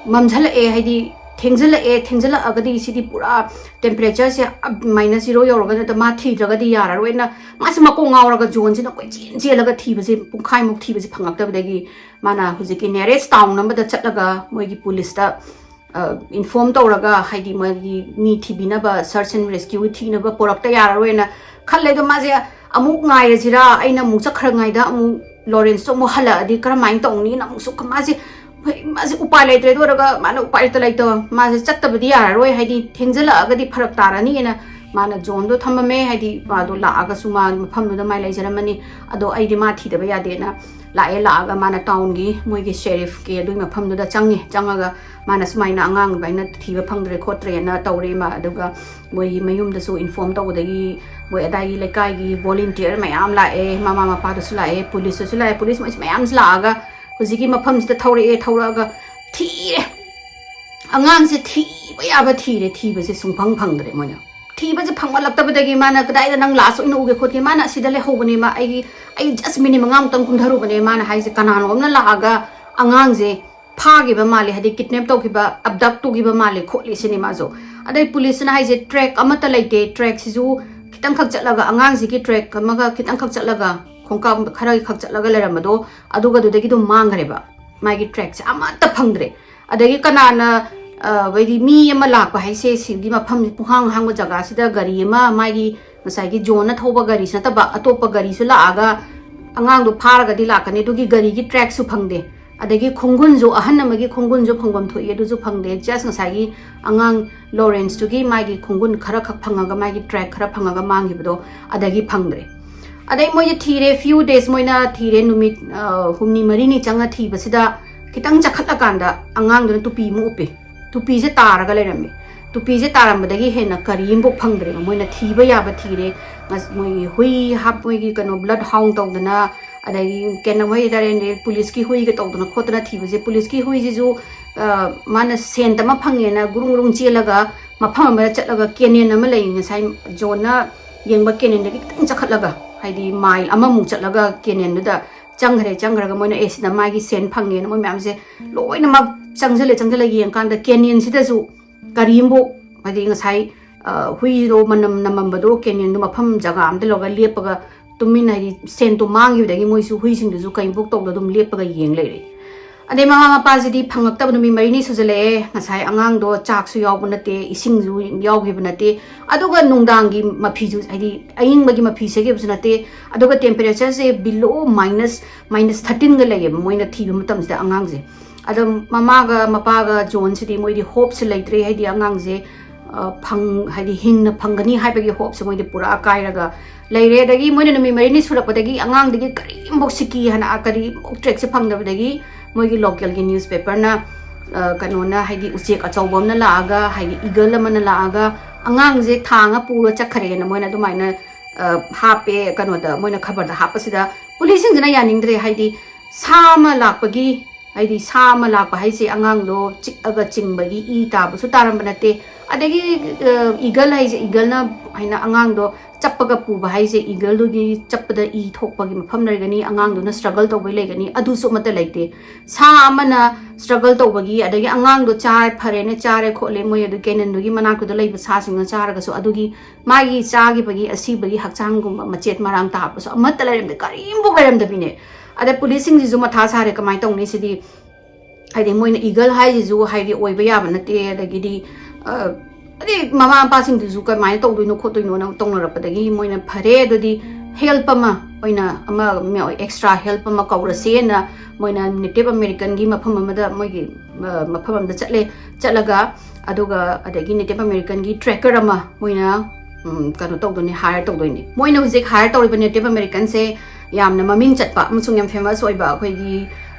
ꯃꯝꯁꯤꯜꯂꯛꯑꯦ, ꯍꯥꯏꯗꯤ ꯊꯦꯡꯖꯤꯜꯂꯛꯑꯦ, ꯊꯦꯡꯖꯤꯜꯂꯛꯑꯒꯗꯤ ꯁꯤꯗꯤ ꯄꯨꯔꯥ temperatureꯁꯦ minus zero ꯌꯧꯔꯒ ꯅꯠꯇ ꯃꯥ ꯊꯤꯗ꯭ꯔꯒꯗꯤ ꯌꯥꯔꯔꯣꯏꯅ ꯃꯥꯁꯦ ꯃꯀꯣꯛ ꯉꯥꯎꯔꯒ ꯖꯣꯟꯁꯤꯅ ꯀꯣꯏꯆꯦꯟ ꯆꯦꯜꯂꯒ ꯊꯤꯕꯁꯦ, ꯄꯨꯡꯈꯥꯏꯃꯨꯛ ꯊꯤꯕꯁꯦ ꯐꯪꯉꯛꯇꯕꯗꯒꯤ ꯃꯥꯅ ꯍꯧꯖꯤꯛꯀꯤ nearest town ꯑꯃꯗ ꯆꯠꯂꯒ ꯃꯣꯏꯒꯤ ꯄꯨꯂꯤꯁꯇ, ꯑ, inform ꯇꯧꯔꯒ, ꯍꯥꯏꯗꯤ ꯃꯣꯏꯒꯤ ꯃꯤ ꯊꯤꯕꯤꯅꯕ, search and rescue ꯊꯤꯅꯕ ꯄꯣꯔꯛꯇ ꯌꯥꯔꯔꯣꯏꯅ ꯈꯜꯂꯦ꯫ ꯑꯗꯣ ꯃꯥꯁꯦ ꯑꯃꯨꯛ ꯉꯥꯏꯔꯁꯤꯔꯥ, ꯑꯩꯅ ꯑꯃꯨꯛ ꯆꯠꯈ꯭ꯔꯉꯩꯗ ꯑꯃꯨꯛ ꯂꯣꯔꯦꯟꯁꯇꯣ ꯑꯃꯨꯛ ꯍꯜꯂꯛꯑꯗꯤ ꯀꯔꯝꯍꯥꯏꯅ ꯇꯧꯅꯤꯅ ꯑꯃꯨꯛꯁꯨ ꯃꯥꯁꯦ, ꯍꯣꯏ, ꯃꯥꯁꯦ ꯎꯄꯥꯏ ꯂꯩꯇ꯭ꯔꯦ꯫ ꯑꯗꯨ ꯑꯣꯏꯔꯒ ꯃꯥꯅ ꯎꯄꯥꯏ ꯂꯩꯇ ꯂꯩꯇ ꯃꯥꯁꯦ ꯆꯠꯇꯕꯗꯤ ꯌꯥꯔꯔꯣꯏ, ꯍꯥꯏꯗꯤ ꯊꯦꯡꯖꯤꯜꯂꯛꯑꯒꯗꯤ ꯐꯔꯛ ꯇꯥꯔꯅꯤꯅ ꯃꯥꯅ ꯖꯣꯟꯗꯣ ꯊꯝꯃꯝꯃꯦ, ꯍꯥꯏꯗꯤ ꯃꯥꯗꯣ ꯂꯥꯛꯑꯒꯁꯨ ꯃꯥ ꯃꯐꯝꯗꯨꯗ ꯃꯥꯏ ꯂꯩꯖꯔꯝꯃꯅꯤ꯫ ꯑꯗꯣ ꯑꯩꯗꯤ ꯃꯥ ꯊꯤꯗꯕ ꯌꯥꯗꯦꯅ ꯂꯥꯛꯑꯦ꯫ ꯂꯥꯛꯑꯒ ꯃꯥꯅ townꯒꯤ ꯃꯣꯏꯒꯤ sheriffꯀꯤ ꯑꯗꯨꯒꯤ ꯃꯐꯝꯗꯨꯗ ꯆꯪꯉꯦ꯫ ꯆꯪꯉꯒ ꯃꯥꯅ ꯁꯨꯃꯥꯏꯅ ꯑꯉꯥꯡ ꯑꯗꯨꯃꯥꯏꯅ ꯊꯤꯕ ꯐꯪꯗ꯭ꯔꯦ ꯈꯣꯠꯇ꯭ꯔꯦꯅ ꯇꯧꯔꯦ꯫ ꯃꯥ, ꯑꯗꯨꯒ ꯃꯣꯏꯒꯤ ꯃꯌꯨꯝꯗꯁꯨ inform ꯇꯧꯕꯗꯒꯤ ꯃꯣꯏ ꯑꯗꯥꯏꯒꯤ ꯂꯩꯀꯥꯏꯒꯤ volunteer ꯃꯌꯥꯝ ꯂꯥꯛꯑꯦ, ꯃꯃꯥ ꯃꯄꯥꯗꯨꯁꯨ ꯂꯥꯛꯑꯦ, ꯄꯨꯂꯤꯁꯇꯨꯁꯨ ꯂꯥꯛꯑꯦ, ꯄꯨꯂꯤꯁ ꯃꯣꯏꯁꯨ ꯃꯌꯥꯝꯁꯨ ꯂꯥꯛꯑꯒ ꯍꯧꯖꯤꯛꯀꯤ ꯃꯐꯝꯁꯤꯗ ꯊꯧꯔꯛꯑꯦ꯫ ꯊꯧꯔꯛꯑꯒ ꯊꯤꯔꯦ, ꯑꯉꯥꯡꯁꯦ ꯊꯤꯕ ꯌꯥꯕ ꯊꯤꯔꯦ, ꯊꯤꯕꯁꯦ ꯁꯨꯡꯐꯪ ꯐꯪꯗ꯭ꯔꯦ꯫ ꯃꯣꯏꯅ ꯊꯤꯕꯁꯦ ꯐꯪꯃꯜꯂꯛꯇꯕꯗꯒꯤ ꯃꯥꯅ "ꯀꯗꯥꯏꯗ ꯅꯪ last ꯑꯣꯏꯅ ꯎꯒꯦ ꯈꯣꯠꯀꯦ?" ꯃꯥꯅ "ꯑꯁꯤꯗ ꯂꯩꯍꯧꯕꯅꯦ, ꯃꯥ, ꯑꯩꯒꯤ, ꯑꯩ just ꯃꯤꯅꯤꯠ ꯃꯉꯥꯃꯨꯛꯇꯪ ꯀꯨꯝꯊꯔꯨꯕꯅꯦ", ꯃꯥꯅ ꯍꯥꯏꯁꯦ꯫ ꯀꯅꯥꯅꯣ ꯑꯃꯅ ꯂꯥꯛꯑꯒ ꯑꯉꯥꯡꯁꯦ ꯐꯥꯈꯤꯕ ꯃꯥꯜꯂꯦ, ꯍꯥꯏꯗꯤ kidnap ꯇꯧꯈꯤꯕ, abduct ꯇꯧꯈꯤꯕ ꯃꯥꯜꯂꯦ ꯈꯣꯠꯂꯤ ꯁꯤꯅꯤ ꯃꯥꯁꯨ꯫ ꯑꯗꯩ ꯄꯨꯂꯤꯁꯅ ꯍꯥꯏꯁꯦ track ꯑꯃꯠꯇ ꯂꯩꯇꯦ, trackꯁꯤꯁꯨ ꯈꯤꯇꯪꯈꯛ ꯆꯠꯂꯒ, ꯑꯉꯥꯡꯁꯤꯒꯤ track ꯑꯃꯒ ꯈꯤꯇꯪꯈꯛ ꯆꯠꯂꯒ, ꯈꯣꯡꯀꯥꯞ ꯈꯔ ꯈꯛ ꯆꯠꯂꯒ ꯂꯩꯔꯝꯕꯗꯣ, ꯑꯗꯨꯒ ꯑꯗꯨꯗꯒꯤ ꯑꯗꯨꯝ ꯃꯥꯡꯈ꯭ꯔꯦꯕ꯫ ꯃꯥꯒꯤ trackꯁꯦ ꯑꯃꯠꯇ ꯐꯪꯗ꯭ꯔꯦ꯫ ꯑꯗꯒꯤ ꯀꯅꯥꯅ, ꯑ, ꯍꯥꯏꯗꯤ ꯃꯤ ꯑꯃ ꯂꯥꯛꯄ ꯍꯥꯏꯁꯦ, ꯁꯤꯒꯤ ꯃꯐꯝ ꯄꯨꯡꯍꯥꯡ ꯍꯥꯡꯕ ꯖꯒꯥꯁꯤꯗ ꯒꯥꯔꯤ ꯑꯃ, ꯃꯥꯒꯤ ꯉꯁꯥꯏꯒꯤ ꯖꯣꯟꯅ ꯊꯧꯕ ꯒꯥꯔꯤꯁꯨ ꯅꯠꯇꯕ ꯑꯇꯣꯞꯄ ꯒꯥꯔꯤꯁꯨ ꯂꯥꯛꯑꯒ ꯑꯉꯥꯡꯗꯣ ꯐꯥꯔꯒꯗꯤ ꯂꯥꯛꯀꯅꯤ, ꯑꯗꯨꯒꯤ ꯒꯥꯔꯤꯒꯤ trackꯁꯨ ꯐꯪꯗꯦ꯫ ꯑꯗꯒꯤ ꯈꯣꯡꯒꯨꯟꯁꯨ, ꯑꯍꯟ ꯑꯃꯒꯤ ꯈꯣꯡꯒꯨꯟꯁꯨ ꯐꯪꯐꯝ ꯊꯣꯛꯏ, ꯑꯗꯨꯁꯨ ꯐꯪꯗꯦ꯫ Just ꯉꯁꯥꯏꯒꯤ ꯑꯉꯥꯡ ꯂꯣꯔꯦꯟꯁꯇꯨꯒꯤ ꯃꯥꯒꯤ ꯈꯣꯡꯒꯨꯟ ꯈꯔ ꯈꯛ ꯐꯪꯉꯒ, ꯃꯥꯒꯤ track ꯈꯔ ꯐꯪꯉꯒ ꯃꯥꯡꯈꯤꯕꯗꯣ, ꯑꯗꯒꯤ ꯐꯪꯗ꯭ꯔꯦ꯫ ꯑꯗꯩ ꯃꯣꯏꯁꯦ ꯊꯤꯔꯦ, few days ꯃꯣꯏꯅ ꯊꯤꯔꯦ, ꯅꯨꯃꯤꯠ ꯍꯨꯝꯅꯤ ꯃꯔꯤꯅꯤ ꯆꯪꯉ ꯊꯤꯕꯁꯤꯗ ꯈꯤꯇꯪ ꯆꯈꯠꯂꯀꯥꯟꯗ ꯑꯉꯥꯡꯗꯨꯅ ꯇꯨꯄꯤ ꯑꯃ ꯎꯞꯄꯦ꯫ ꯇꯨꯄꯤꯁꯦ ꯇꯥꯔꯒ ꯂꯩꯔꯝꯃꯦ꯫ ꯇꯨꯄꯤꯁꯦ ꯇꯥꯔꯝꯕꯗꯒꯤ ꯍꯦꯟꯅ ꯀꯔꯤ ꯑꯃꯐꯥꯎ ꯐꯪꯗ꯭ꯔꯦꯕ꯫ ꯃꯣꯏꯅ ꯊꯤꯕ ꯌꯥꯕ ꯊꯤꯔꯦ꯫ ꯃꯣꯏꯒꯤ ꯍꯨꯏ ꯍꯥꯞ, ꯃꯣꯏꯒꯤ ꯀꯩꯅꯣ blood hound ꯇꯧꯗꯅ, ꯑꯗꯒꯤ ꯀꯩꯅꯣ ꯃꯣꯏ ꯍꯥꯏꯇꯥꯔꯦꯅꯦ, ꯄꯨꯂꯤꯁꯀꯤ ꯍꯨꯏꯒ ꯇꯧꯗꯅ ꯈꯣꯠꯇꯅ ꯊꯤꯕꯁꯦ, ꯄꯨꯂꯤꯁꯀꯤ ꯍꯨꯏꯁꯤꯁꯨ ꯃꯥꯅ scent ꯑꯃ ꯐꯪꯉꯦꯅ ꯒꯨꯔꯨꯡ ꯒꯨꯔꯨꯡ ꯆꯦꯜꯂꯒ ꯃꯐꯝ ꯑꯃꯗ ꯆꯠꯂꯒ canyon ꯑꯃ ꯂꯩ, ꯉꯁꯥꯏ ꯖꯣꯟꯅ ꯌꯦꯡꯕ canyonꯗꯒꯤ ꯈꯤꯇꯪ ꯆꯈꯠꯂꯒ, ꯍꯥꯏꯗꯤ mile ꯑꯃꯃꯨꯛ ꯆꯠꯂꯒ canyonꯗꯨꯗ ꯆꯪꯈ꯭ꯔꯦ꯫ ꯆꯪꯈ꯭ꯔꯒ ꯃꯣꯏꯅ ꯑꯦ ꯁꯤꯗ ꯃꯥꯒꯤ scent ꯐꯪꯉꯦꯅ ꯃꯣꯏ ꯃꯌꯥꯝꯁꯦ ꯂꯣꯏꯅꯃꯛ ꯆꯪꯁꯤꯜꯂꯦ꯫ ꯆꯪꯁꯤꯜꯂꯒ ꯌꯦꯡꯀꯥꯟꯗ canyonꯁꯤꯗꯁꯨ ꯀꯔꯤꯝꯐꯥꯎ, ꯍꯥꯏꯗꯤ ꯉꯁꯥꯏ ꯍꯨꯏꯗꯣ ꯃꯅꯝ ꯅꯝꯃꯝꯕꯗꯣ canyonꯗꯣ ꯃꯐꯝ ꯖꯒꯥ ꯑꯝꯗ ꯂꯧꯔꯒ ꯂꯦꯞꯄꯒ ꯇꯨꯃꯤꯟꯅ, ꯍꯥꯏꯗꯤ scentꯇꯣ ꯃꯥꯡꯈꯤꯕꯗꯒꯤ ꯃꯣꯏꯁꯨ ꯍꯨꯏꯁꯤꯡꯗꯨꯁꯨ ꯀꯔꯤꯝꯐꯥꯎ ꯇꯧꯗ ꯑꯗꯨꯝ ꯂꯦꯞꯄꯒ ꯌꯦꯡ ꯂꯩꯔꯦ꯫ ꯑꯗꯩ ꯃꯃꯥ ꯃꯄꯥꯁꯤꯗꯤ ꯐꯪꯉꯛꯇꯕ ꯅꯨꯃꯤꯠ ꯃꯔꯤꯅꯤ ꯁꯨꯖꯜꯂꯛꯑꯦ꯫ ꯉꯁꯥꯏ ꯑꯉꯥꯡꯗꯣ ꯆꯥꯛꯁꯨ ꯌꯥꯎꯕ ꯅꯠꯇꯦ, ꯏꯁꯤꯡꯁꯨ ꯌꯥꯎꯈꯤꯕ ꯅꯠꯇꯦ, ꯑꯗꯨꯒ ꯅꯨꯡꯗꯥꯡꯒꯤ ꯃꯐꯤꯁꯨ, ꯍꯥꯏꯗꯤ ꯑꯏꯪꯕꯒꯤ ꯃꯐꯤ ꯁꯦꯠꯈꯤꯕꯁꯨ ꯅꯠꯇꯦ, ꯑꯗꯨꯒ temperatureꯁꯦ below minus, minus thirteenꯒ ꯂꯩꯌꯦꯕ ꯃꯣꯏꯅ ꯊꯤꯕ ꯃꯇꯝꯁꯤꯗ ꯑꯉꯥꯡꯁꯦ꯫ ꯑꯗꯣ ꯃꯃꯥꯒ ꯃꯄꯥꯒ ꯖꯣꯟꯁꯤꯗꯤ ꯃꯣꯏꯗꯤ hopeꯁꯦ ꯂꯩꯇ꯭ꯔꯦ, ꯍꯥꯏꯗꯤ ꯑꯉꯥꯡꯁꯦ ꯐꯪ ꯍꯥꯏꯗꯤ ꯍꯤꯡꯅ ꯐꯪꯒꯅꯤ ꯍꯥꯏꯕꯒꯤ hopeꯁꯦ ꯃꯣꯏꯗꯤ ꯄꯨꯔꯥ ꯀꯥꯏꯔꯒ ꯂꯩꯔꯦ꯫ ꯑꯗꯒꯤ ꯃꯣꯏꯅ ꯅꯨꯃꯤꯠ ꯃꯔꯤꯅꯤ ꯁꯨꯔꯛꯄꯗꯒꯤ ꯑꯉꯥꯡꯗꯒꯤ ꯀꯔꯤꯝꯐꯥꯎ ꯁꯤꯀꯤ ꯍꯥꯏꯅ ꯀꯔꯤꯝꯐꯥꯎ trackꯁꯦ ꯐꯪꯗꯕꯗꯒꯤ ꯃꯣꯏꯒꯤ localꯒꯤ newspaperꯅ ꯀꯩꯅꯣꯅ, ꯍꯥꯏꯗꯤ ꯎꯆꯦꯛ ꯑꯆꯧꯕ ꯑꯃꯅ ꯂꯥꯛꯑꯒ, ꯍꯥꯏꯗꯤ eagle ꯑꯃꯅ ꯂꯥꯛꯑꯒ ꯑꯉꯥꯡꯁꯦ ꯊꯥꯡꯉ ꯄꯨꯔ ꯆꯠꯈ꯭ꯔꯦꯅ ꯃꯣꯏꯅ ꯑꯗꯨꯃꯥꯏꯅ ꯍꯥꯞꯄꯦ꯫ ꯀꯩꯅꯣꯗ ꯃꯣꯏꯅ ꯈꯕꯔꯗ ꯍꯥꯞꯄꯁꯤꯗ ꯄꯨꯂꯤꯁꯁꯤꯡꯁꯤꯅ ꯌꯥꯅꯤꯡꯗ꯭ꯔꯦ꯫ ꯍꯥꯏꯗꯤ ꯁꯥ ꯑꯃ ꯂꯥꯛꯄꯒꯤ, ꯍꯥꯏꯗꯤ ꯁꯥ ꯑꯃ ꯂꯥꯛꯄ ꯍꯥꯏꯁꯦ ꯑꯉꯥꯡꯗꯣ ꯆꯤꯛꯑꯒ ꯆꯤꯡꯕꯒꯤ ꯏ ꯇꯥꯕꯁꯨ ꯇꯥꯔꯝꯕ ꯅꯠꯇꯦ꯫ ꯑꯗꯒꯤ eagle ꯍꯥꯏꯁꯦ, eagleꯅ ꯍꯥꯏꯅ ꯑꯉꯥꯡꯗꯣ ꯆꯞꯄꯒ ꯄꯨꯕ ꯍꯥꯏꯁꯦ eagleꯗꯨꯒꯤ ꯆꯞꯄꯗ ꯏ ꯊꯣꯛꯄꯒꯤ ꯃꯐꯝ ꯂꯩꯒꯅꯤ, ꯑꯉꯥꯡꯗꯨꯅ struggle ꯇꯧꯕꯩ ꯂꯩꯒꯅꯤ, ꯑꯗꯨꯁꯨ ꯑꯃꯠꯇ ꯂꯩꯇꯦ꯫ ꯁꯥ ꯑꯃꯅ struggle ꯇꯧꯕꯒꯤ, ꯑꯗꯒꯤ ꯑꯉꯥꯡꯗꯣ ꯆꯥꯔꯦ, ꯐꯔꯦꯅꯦ, ꯆꯥꯔꯦ ꯈꯣꯠꯂꯦ, ꯃꯣꯏ ꯑꯗꯨ canyonꯗꯨꯒꯤ ꯃꯅꯥꯛꯇꯨꯗ ꯂꯩꯕ ꯁꯥꯁꯤꯡꯅ ꯆꯥꯔꯒꯁꯨ ꯑꯗꯨꯒꯤ ꯃꯥꯒꯤ ꯆꯥꯈꯤꯕꯒꯤ ꯑꯁꯤꯕꯒꯤ ꯍꯛꯆꯥꯡꯒꯨꯝꯕ ꯃꯆꯦꯠ ꯃꯔꯥꯡ ꯇꯥꯕꯁꯨ ꯑꯃꯠꯇ ꯂꯩꯔꯝꯗꯦ, ꯀꯔꯤꯝꯐꯥꯎ ꯂꯩꯔꯝꯗꯕꯤꯅꯦ꯫ ꯑꯗ ꯄꯨꯂꯤꯁꯁꯤꯡꯁꯤꯁꯨ ꯃꯊꯥ ꯁꯥꯔꯦ, ꯀꯃꯥꯏꯅ ꯇꯧꯅꯤ ꯁꯤꯗꯤ? ꯍꯥꯏꯗꯤ ꯃꯣꯏꯅ eagle ꯍꯥꯏꯁꯤꯁꯨ ꯍꯥꯏꯗꯤ ꯑꯣꯏꯕ ꯌꯥꯕ ꯅꯠꯇꯦ꯫ ꯑꯗꯒꯤꯗꯤ ꯑꯗꯩ ꯃꯃꯥ ꯃꯄꯥꯁꯤꯡꯗꯨꯁꯨ ꯀꯃꯥꯏꯅ ꯇꯧꯗꯣꯏꯅꯣ ꯈꯣꯠꯇꯣꯏꯅꯣꯅ ꯇꯧꯅꯔꯛꯄꯗꯒꯤ ꯃꯣꯏꯅ ꯐꯔꯦ ꯑꯗꯨꯗꯤ help ꯑꯃ ꯑꯣꯏꯅ, ꯑꯃ extra help ꯑꯃ ꯀꯧꯔꯁꯦꯅ ꯃꯣꯏꯅ Native Americanꯒꯤ ꯃꯐꯝ ꯑꯃꯗ, ꯃꯣꯏꯒꯤ ꯃꯐꯝ ꯑꯃꯗ ꯆꯠꯂꯦ꯫ ꯆꯠꯂꯒ ꯑꯗꯨꯒ ꯑꯗꯒꯤ Native Americanꯒꯤ tracker ꯑꯃ ꯃꯣꯏꯅ ꯎꯝ, ꯀꯩꯅꯣ ꯇꯧꯗꯣꯏꯅꯤ, ꯍꯥꯌꯔ ꯇꯧꯗꯣꯏꯅꯤ꯫ ꯃꯣꯏꯅ ꯍꯧꯖꯤꯛ ꯍꯥꯌꯔ ꯇꯧꯔꯤꯕ ꯅꯦꯇꯤꯚ ꯑꯃꯦꯔꯤꯀꯟꯁꯦ ꯌꯥꯝꯅ ꯃꯃꯤꯡ ꯆꯠꯄ ꯑꯃꯁꯨꯡ ꯌꯥꯝ ꯐꯦꯃꯁ ꯑꯣꯏꯕ, ꯑꯩꯈꯣꯏꯒꯤ